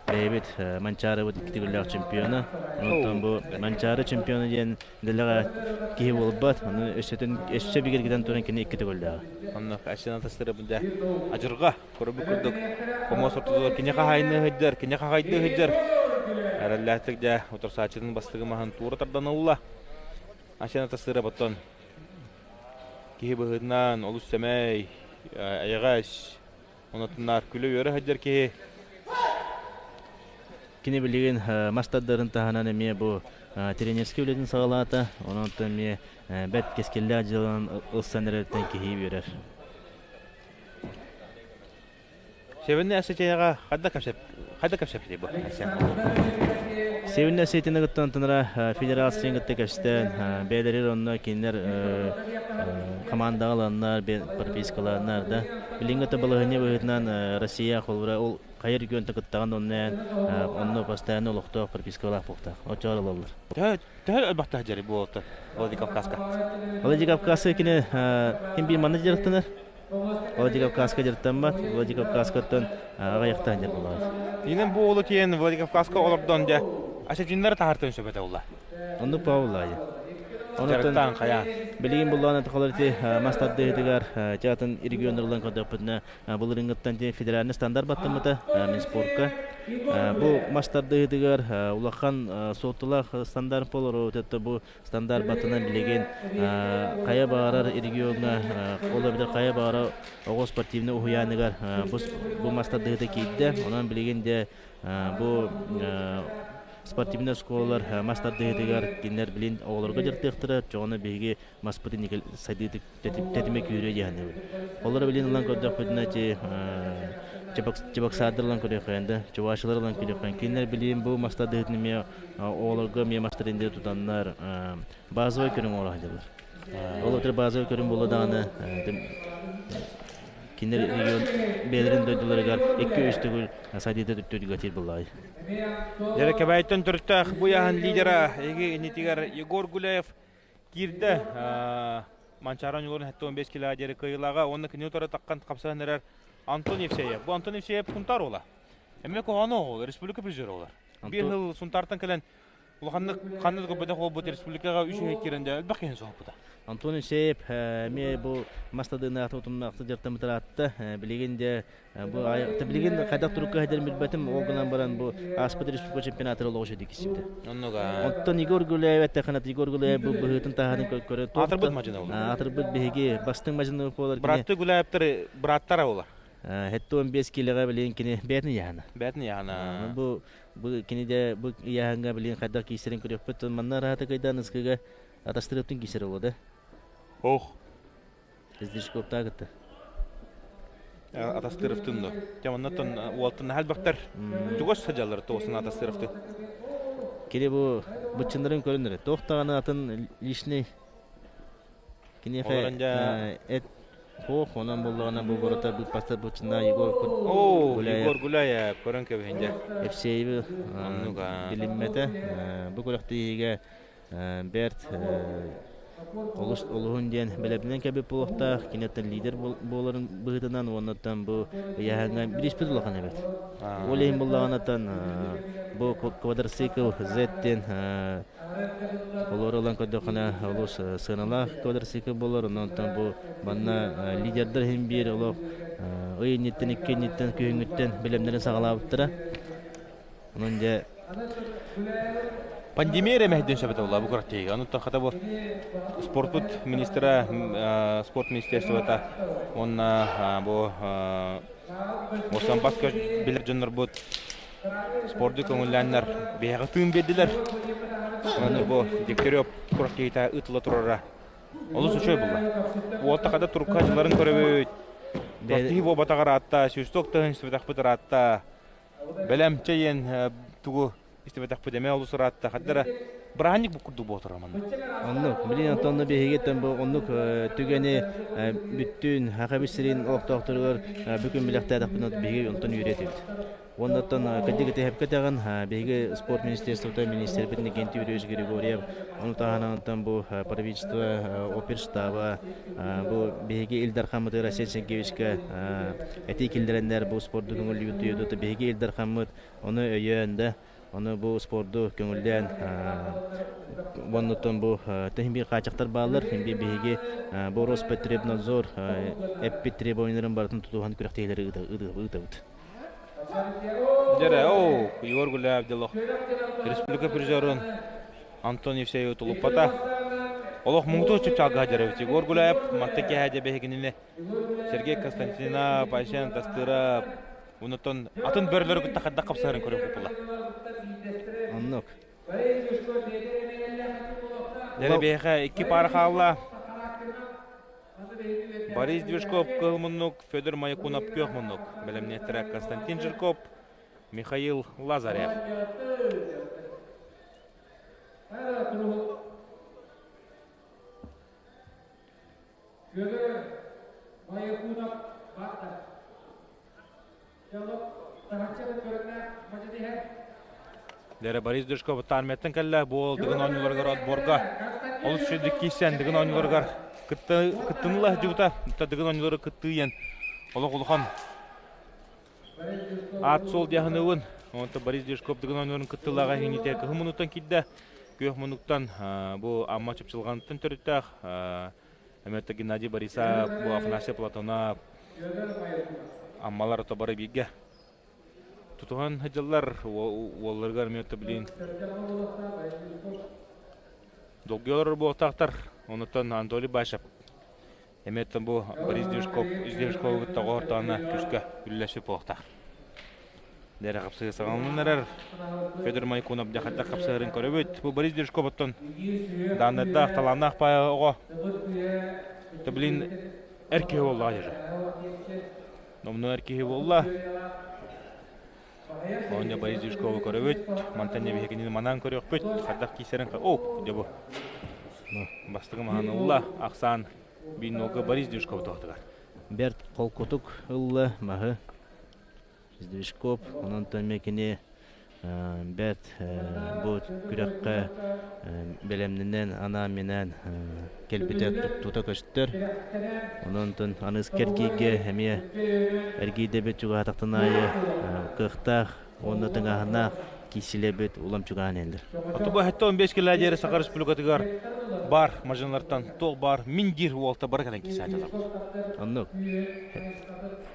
бэйэбит Манчаарыбыт икки төгүллээх чемпиона. Оннуттан бу Манчаары чемпиона диэн дэлэҕэ киһи буолбат. Ону өссөтүн өссө бигэргитэн туран кини икки төгүллээҕэ. Онно Айсен Тастырабын дьэ адьырҕа көрбүт курдук хомуос ортотугар кини хаһаайыныы сылдьар, кини хахайдыы сылдьар. Эрэллээхтик дьэ утарсааччытын бастыгы маһын туура тардан ылла. Асена тасыра боттон киһи быһыытынан олус сэмэй, эйэҕэс, онотуннаар күлэ-үөрэ сылдьар киһи. Кини билигин мас тардарын таһынан эмиэ бу тренерскэй үлэтин саҕалаата. Онон эмиэ бэрт кэскиллээх дьыаланан ылсан эрэриттэн киһи үөрэр. Северный Осетияҕа хайда кэпсэп хайда кэпсэппитий бу Северный Осетияны кытта онтонра федерацияны кытта кэпсэтэн бэйэлэригэр онно кинилэр командаҕа ыланнар пропискалааннар да билиҥҥи балаһыанньа быһыытынан Россия холобура ол хайа регионта кыттаҕын онно онно постоянно олохтоох пропискалаах буолуохтаах оччоҕор ылаллар. Төһө төһө элбэхтэх дьари буолта Владикавказка? Владикавказка кини ким биир манна дьарыктанар. Владикавказка дьарыктаммат, Владикавказкаттан аҕыйахтаан дьар буолаҕыт. Инэн бу уолу тиэн Владикавказка олордон дьэ осетиннары таһартын сөп этэ улла. Оннук пауллаайы. Дьарыктаан хайаан. Билигин буллаҕына тохолор ити мас тардыһытыгар атын регионнарлан көрдөхпүтүнэ былырыыҥҥыттан федеральный стандарт баттаммыта Минспортка. Бу мас тардыһытыгар улахан суотталаах стандарт болор бу стандарт баттанан билигин хайа баҕарар региоҥҥа ол эбэтэр хайа баҕарар оҕо спортивнай уһуйааныгар бу мас тардыһыыта киирдэ. Онон билигин дьэ бу спортивнай оскуолалар мас тардыһыытыгар кинилэр билин оҕолорго дьарыктыахтара, чоҕону биһиги маспытын сайдыы тэтимэ күүрүө дии саныыбын. Олору билин ылан көрдөхпүтүнэ ти чебоксардар ылан көрүөххэ да, чувашилар ылан көрүөххэ. Кинилэр билин бу мас тардыһыытын эмиэ оҕолорго эмиэ мас тардыһыытын тутаннар базовай көрүҥ оҥоро сылдьаллар. Ол өтөр базовай көрүҥ буолла даҕаны кинилэр регион бэйэлэрин дойдуларыгар икки-үс төгүл сайдыыта түгэтиир буоллаҕай. Дьэрэкэбэйтэн төрүттээх бу ыйааһын лидера эһиги иннитигэр Егор Гуляев киирдэ. Манчаары оонньууларын 75 килоҕа диэри кыайыылааҕа уонна кинини утары таххан хапсыһан эрэр Антон Евсеев. Бу Антон Евсеев Сунтаар уола. Эмиэ куһаҕан оҕол, республика призера олар. Биир сыл Сунтаартан кэлэн улаханнык ханнык көрбөтөх буолбут республикаҕа үс үһэ киирэн дьэ элбэх киһини соһуппута. Антон Евсеев эмиэ бу мас тардыынаахты утумнаахты дьарыктаммыт ыраатта. Билигин дьэ бу билигин хайдах турукка сылдьарын билбэтим. Ол гынан баран бу ааспыт республика чемпионатыгар олоҕу үчүгэйдик киирсибитэ. Оннуга. Оттон Егор Гуляев эттэххинэ Егор Гуляев бу быһыытын таһаатын көрө Аатырбыт мадьыны буолар. Аатырбыт биһиги бастыҥ мадьыны буолар. Быраатты Гуляевтар бырааттара буолар. 75 килоҕа билигин кини бэйэтин ыйааһына. Бэйэтин ыйааһына. Бу бу кини де бу ыйааһыҥҥа билигин хайдах киирсэрин көрүөхпүт. Манна араата кыйдаан ыскыга атастырыптын киирсэр буолуо да. Ох. Сдвижковтаа кытта. Атастырыптын до. Дьэ оннотон уолтан халбактар тугас садьаллар туосын атастырыпты. Кини бу быччыннарын көрүннэрэ. Туох даҕаны атын личный киниэхэ эт Хоох, онон буоллаҕына бу барыта быыппастар быччынна Егор Оо, Егор Гуляев көрөн кэбиһин дьэ. Евсееви билиммэтэ. Бу күрэхтэһиигэ бэрт олус олуһун диэн бэлэмнэн кэбит буолуохтаах. Киниттэн лидер буоларын быһыытынан уоннаттан бу ыйааһыҥҥа бириспит улахан эбит. Ол иһин буоллаҕынаттан бу квадроцикл Z диэн Олору ылан көрдөххүнэ олус сыаналаах квадроцикл буолар. Онтон бу манна лидердэр иһин биир олох ый инниттэн, икки инниттэн, күһүҥҥүттэн бэлэмнэрин саҕалаабыттара. Онон дьэ Пандемия эрэ мэһэйдиэн сөп этэ буолла бу кураттыйга. Онуттан хата бу спортпут министра, спорт министерствота уонна бу Мосамбаска билэр дьоннорбут спорду көҥүллээннэр биһиэхэ тыын биэрдилэр. Аны бу Дегтярев курактыйта ыытыла турара олус үчүгэй буолла. Уолта хада турукка дьылларын көрөбүт. Курактыйы буолбатаҕар аатта, сүүсток тыһын истибэтэхпит ыраатта. Бэлэм чэйиэн тугу истибэтэхпит эмиэ олус ыраатта. Хаддара бырааһынньык бу курдук буолтар манна. Оннук. Билин онтон биһиги бу оннук түгэни бүттүүн Хахабис сирин олохтоохторугар бүгүн билэхтээтэхпин биһиги онтон үөрэтибит. Уоннаттан кырдьык итиһэпкэ даҕан биһиги спорт министерствота министрбит Иннокентий Юрьевич Григорьев, ону таһынан бу правительство оперштаба бу биһиги Ил Дархаммыт Россия Сергеевичка этии киллэрэннэр бу спорду көҥүллүүбүт биһиги Ил Дархаммыт ону өйөөн да ону бу спорду көҥүллээн уоннуттан бу тыһын биир хааччахтар бааллар биир биһиги бу Роспотребнадзор эппит требованияларын барытын тутуһан күрэхтэһиилэри ыытабыт. Дьэрэ, оо, Егор Гуляев делох республика призерун Антон Евсеев тулуппата. Олох муҥутуур чыпчаалга сылдьар эбит. Егор Гуляев манта киэһэ дьэбэһигинини Сергей Константинов, Айсен Тастыров, онтон атын бөрөлөрү кытта хайдах хапсыһарын көрүөх буолла. Оннук. Дьэ биһиэхэ икки паара хаалла. Борис Движков кыһыл муннук, Федор Маякунов күөх муннук. Бэлэмниэттэрэ Константин Жирков, Михаил Лазарев. Дэрэ Борис Дюшков армияттан кэллэ. Бу Дыгын оонньууларыгар отборга олус үчүгэйдик киирсэн Дыгын оонньууларыгар кыттыныла сылдьыбыта. Дыгын оонньуулары кыттыы олох улахан аат-суол диэхиныбын. Онтон Борис Дюшков Дыгын оонньууларын кыттыылааҕа иһиҥҥитэ кыһын муннуктан киирдэ. Күөх муннуктан бу Амма Чыпчылҕаныттан төрүттээх Эмиэ Геннадий Борисов, бу Афанасий Платонов, Аммалар ото бары бииргэ тутуһан сылдьаллар. Уолларыгар эмиэ билин долгуйалар буолуохтаахтар. Онуттан Анатолий Башев эмиэ бу Борис Движков Движкову кытта оҕоһортоҕуна күүскэ үлэлэспит буолуохтаах. Дэрэ хапсыһыы саҕаланан эрэр. Федор Майкунов дьэ хайдах хапсыһарын көрөбүт. Бу Борис Дюшков оттон дааннардаах, талааннаах паайа оҕо. То блин эр киһи буолла дьэ. Номнуо эр киһи буолла. Оонньо Борис Дюшкову көрөбүт. Мантан не биһигини манаан көрүөхпүт. Хайдах киисэрин О, дьэ бу. Бастакы маһан ылла. Ахсаан биир нолга Борис Дюшков тоһутугар. Бэрт холкутук ылла маһы. Сдвижков, онон эмиэ кини бэрт бу күрэххэ бэлэмнэнэн анаан-минээн кэлбитэ тута көстөр. Онон аныгыс кэргииргэ эмиэ эргийдэбит чугаһаатахтын аайы кыахтаах уонна тыҥааһыннаах киирсилэрбит улам чугаһаан иһэллэр. Оттон 15 килэ диэри Саха Республикатыгар бар мажиналартан туох бар мин диир уолта бары кэлэн киирсээччилэр. Оннук.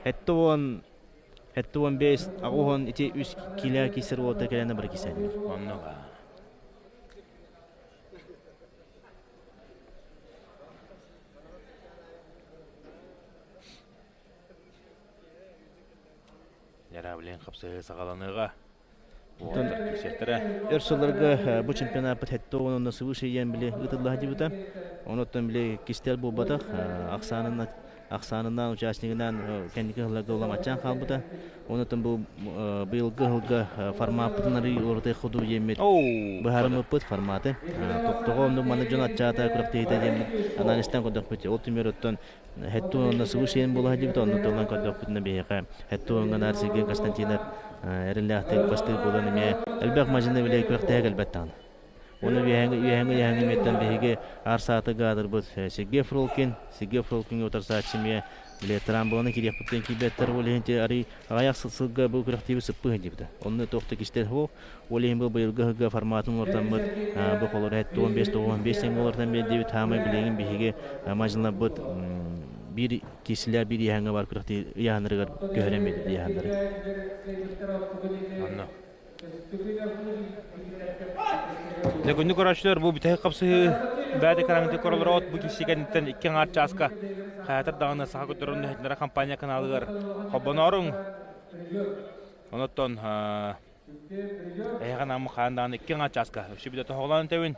Этте уон 75, 80 ити үс киилэ киисэр уолаттар кэлэн бары киисэллэр. Оннук. Яра, блин, хапсыһыы саҕаланыаҕа. Уолаттар киирсиэхтэрэ. Өр сылларга бу чемпионаппыт хэтте уонна свыше диэн били ыытылла сылдьыбыта. Онуттан били кистэл буолбатах, ахсаанынан ахсаанынан участнигынан кэнники сылларга улам аччаан хаалбыта. Онуттан бу быйылгы сылга формаппытын арый уларытыах курдук диэммит быһаарыммыппыт форматы. Тоҕо оннук маннык дьон аччаата күрэхтэһиитэ диэммит анализтан көрдөхпүт. Ол түмүгэр оттон Хэтту уонна свыше диэн буола сылдьыбыта. Онно тылынан көрдөхпүтүнэ биһиэхэ Хэтту уонна Сергей Константинов эрэллээхтик бастыыр буолан эмиэ элбэх мадьыны били күрэхтэһэ кэлбэт даҕаны. Уонна үөһээҥи үөһээҥи үөһээҥи миэттэн биһиги аар саатыга аатырбыт Сергей Фролкин, Сергей Фролкиҥҥа утарсааччы эмиэ били трамбоны киириэхпиттэн киирбэттэр, ол иһин арый аҕыйах сылга бу күрэхтиибит сыппыһын диэбитэ. Онно туох да кистэл суох. Ол иһин бу быйылгы ыһыга форматын уларытаммыт бу холор 75-95 тенге уларытан биэрдибит. Хаамай билигин биһиги мадьынларбыт биир киселя биир ыйааһыҥҥа бар күрэхтии ыйааһыннарыгар көһөрөн биэрдибит ыйааһыннары. Онно. Дьэ күндү көрөөччүлэр бу бүтэһик хапсыһыы бэйэ экраҥҥытын көрөлөр бу киирсии кэнниттэн икки аҥаар чааска хайатар даҕаны саха көрдөрөн иһитиннэрэр компания каналыгар холбонооруҥ. Онуттан эһэҕэ намы хаан даҕаны икки аҥаар чааска өссө бүтэ тоһоҕолоон тэбин.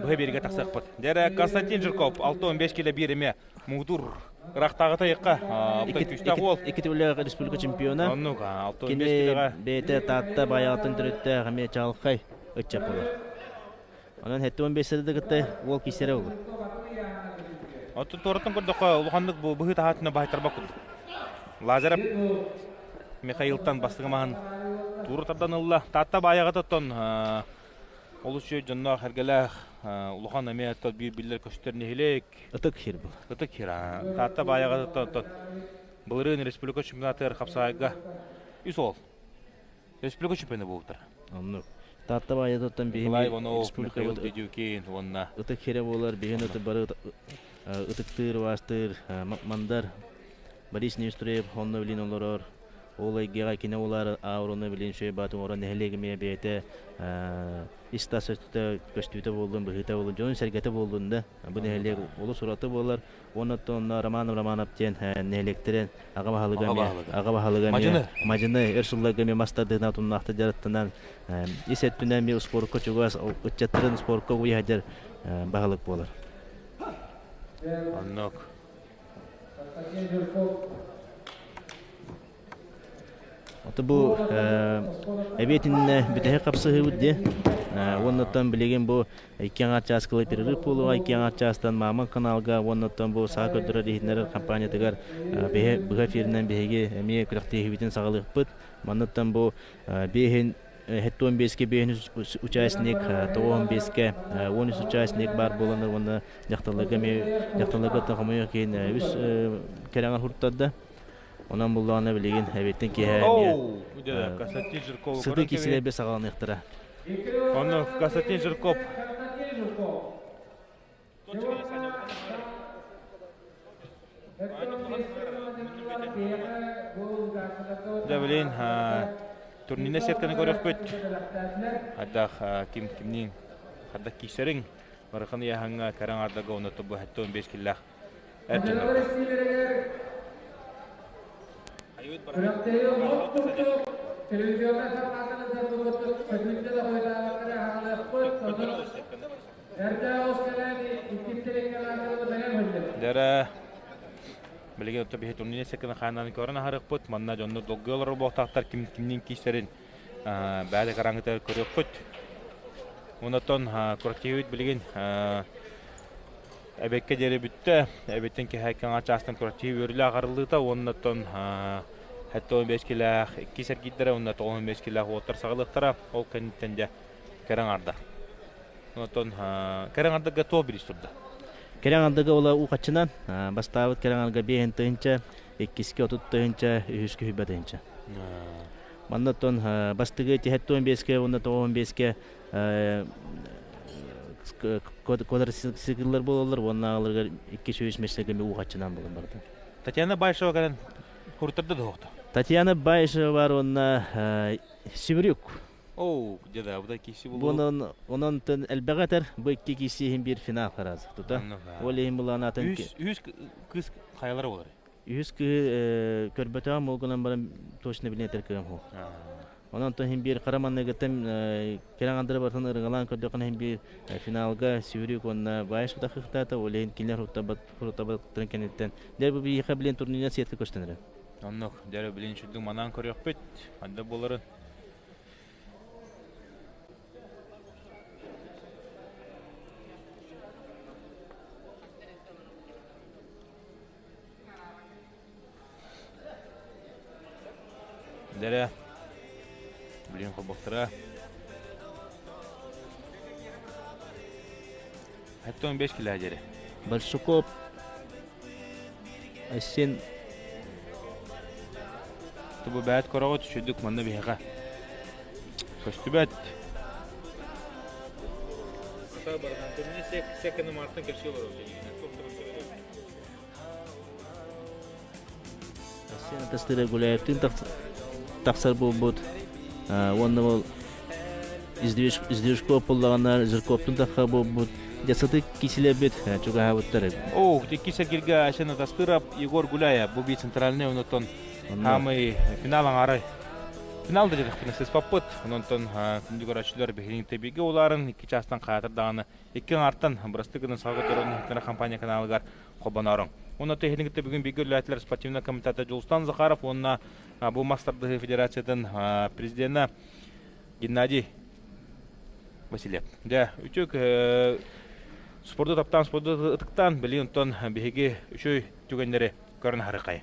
Быһа биэригэ тахсыахпыт. Дьэ Константин Жирков 6-15 кило биир эмиэ муҥутуур ыраахтааҕы тайыкка күүстээх уол. Икки төгүллээх республика чемпиона. Оннук, 6-15 Кини килоҕа. бэйэтэ Таатта Баайаҕаттан төрүттээх эмиэ чаҕылхай ыччат буолар. Онон 75 сырды кытта уол киирсэрэ буолуо. Оттон туораттан көрдөххө улаханнык бу быһыы таһаатына баһыйтарбат курдук. Лазарев Михаилтан бастыҥы маһын тууру тардан ылла. Таатта Баайаҕата оттон Олус үчүгэй дьонноох, эргэлээх, улахан эмиэ биир биллэр көстөр нэһилиэк. Ытык сир был. Ытык сир. Таатта Баайаҕатыттан былырыын республика чемпионатыгар хапсаҕайга үс уол республика чемпиона буолбуттар. Оннук. Таатта Баайаҕатыттан биһиги Николай Иванов, республикабыт Михаил Дедюкин уонна ытык сирэ буолар, биһиги бары ытыктыыр, убаастыыр Мандар Борис Неустроев онно билин олорор. Ол эйгэҕэ кини улар ауруну билин шөй баатын орон нэһилиэгимиэ бэйэтэ ис-тас өттө көстүүтэ буоллун, быһыыта буоллун, дьонун сэргэтэ буоллун да. Бу нэһилиэк олус ураты буолар. Уонна онно Романов Романов диэн нэһилиэктэрин аҕа баһылыга аҕа баһылыга мадьыны өр сылларга эмиэ мас тардыһына тумнаахта дьарыктанан ис өттүнэн эмиэ спорка чугас ыччаттарын спорка уйа сылдьар баһылык буолар. Оннук. Ото бу эбиэтиннэ бүтэһик хапсыһыыбыт диэ. Уоннаттан билигин бу икки аҥаар чаас кылай перерыв буолуоҕа, икки аҥаар чаастан Мамон каналга уоннаттан бу саа көрдөрөр иһитиннэрэр компаниятыгар быһа эфиринэн биһиги эмиэ күрэхтэһиибитин саҕалыахпыт. Манныттан бу биэһин 75-ке биэһин участник, 95-ке 13 участник баар буоланнар уонна дьахталларга эмиэ дьахталларга хомойуох иһин үс кэрэҥэр хуртарда. Онон буллаҕына билигин эбиттин киэһэ эмиэ сытыы киисилэрбит саҕаланыахтара. Ону Константин Жирков Дьэ билин турнирна сетканы көрөхпүт. Хайдах ким кимниин хайдах киирсэриҥ барыхан ыйааһыҥҥа кэрэҥ ардага уонна тобу 75 киллээх эр дьоннорго. Дэрэ билигин отто биһи турнир секканы хаанан көрөн аһарыахпыт. Манна дьоннор долгуйа олорор буолуохтаахтар ким кимниин киирсэрин бэйэ караңыта көрүөхпүт. Онотон куративит билигин эбекке диэри бүттэ. Эбиттэн киһээккэ чаастан куратив үөрүүлээх арыллыыта уонна оттон 75 килээх икки сэргиирдэрэ уонна 95 килээх уоттар саҕалыахтара. Ол кэнниттэн дьэ кэрэҥ арда. Онтон кэрэҥ ардыга туох бириис турда? Кэрэҥ ардыга ола уухаччынан бастаабыт кэрэҥ арга биэһин тыһынча, иккискэ 30 тыһынча, үһүскэ хүбэ тыһынча. Манна оттон бастыгы тиһэттуон биэскэ уонна тоҕуон биэскэ квадроцикллар буолаллар уонна аҕаларыгар 200 мессегэ уухаччынан буолан барда. Татьяна Баишева кэлэн куртарда дуохта. Татьяна Баишева бар уонна Сибирюк. Оу, где-то бу да киси булу. Онон онон тэн элбэҕи этэр бу икки киси иһин биир финал хараз тута. Ол иһин булаанатын Үс үс кыз хайалары болар. Үһүс кыһы көрбөтөҕүм ол гынан баран точно билин этэр кыам суох. Онон то иһин биир хара манныгыттан кэлэн андыры бартан ырыҥалаан көрдөххүнэ иһин биир финалга Сүүрүк уонна Баайш утахыхтаата ол иһин кинилэр хурутабаттарын кэнниттэн дьэ бу биһиэхэ билин турнирынан сетка көстөн эрэр. Оннук дьэ билин сүрдүк манаан көрүөхпүт. Ханна буоларын. Дэрэ, билин холбохтара. Хэттон 5 килэ дьэрэ. Большаков Айсен Бу бэт короҕут сүрдүк манна биһиэхэ көстүбэт. Айсен Атастыра Гуляевтыын тахсар буолбут уонна ол Издвижков буллаҕына Жирковтун тахха буолбут дьэ сытык кисилэбит чугаһаабыттар эбит. О, икки сэргиргэ Айсен Атастыров, Егор Гуляев бу биир центральный онотон хаамый финал аҥаары финал да диэтэхпинэ сыспаппыт. Ононтон күндү көрөөччүлэр биһигини тэбигэ улаарын икки чаастан хаатыр даҕаны икки аҥаартан бырастыы гынан саҕа көрөн компания каналыгар холбонооруҥ. Уонна тэһини кытта бүгүн бииргэ үлэлээтилэр спортивнай комитета Дьулустан Захаров уонна бу мас тардыһыы федерациятын президенэ Геннадий Васильев. Дьэ, үчүг спорду таптаан, спорду ытыктаан, билигин онтон биһиги үчүгэй түгэннэри көрөн аһарыаххайын.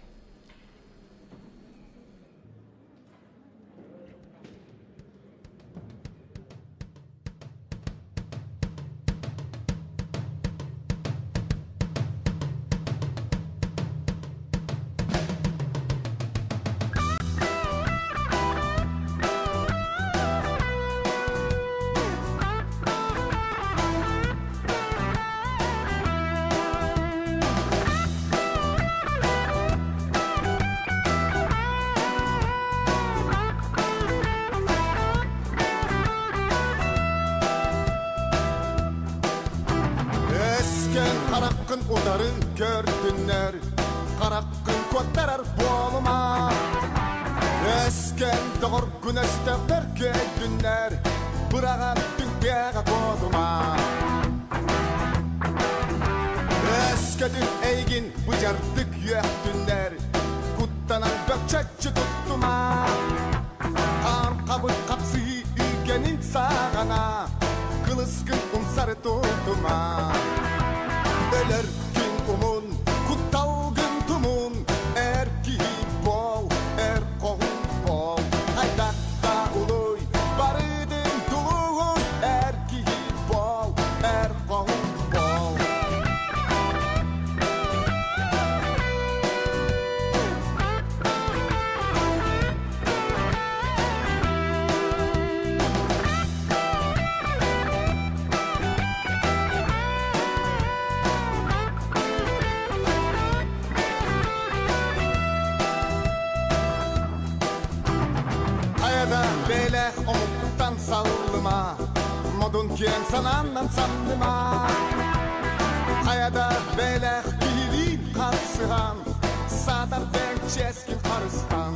Утары көрдүннэр, хараххын куоттарар буолума. Өскөн доҕоргун өстөөхтөр көйдүннэр, быраҕан түҥтээҕэ куотума. Өскөтүн эйигин быдьардык үөхтүннэр, куттанан бөкчөччү туттума. Хаан хабыр хапсыһыы үүгэнин саҕана, кылыскын умсары тутума. Өлөр күн умун, кутталгын тумун, эр киһи буол, эр хоһун буол. Хайдах да улуй, барытын тулуй, эр киһи буол, эр хоһун буол. Хайада бэлэх омуктан саллыма, модун киэн санааннан самныма. Хайада бэлэх киһилиин харсыһан, саатар бэҥ чиэскин харыстан.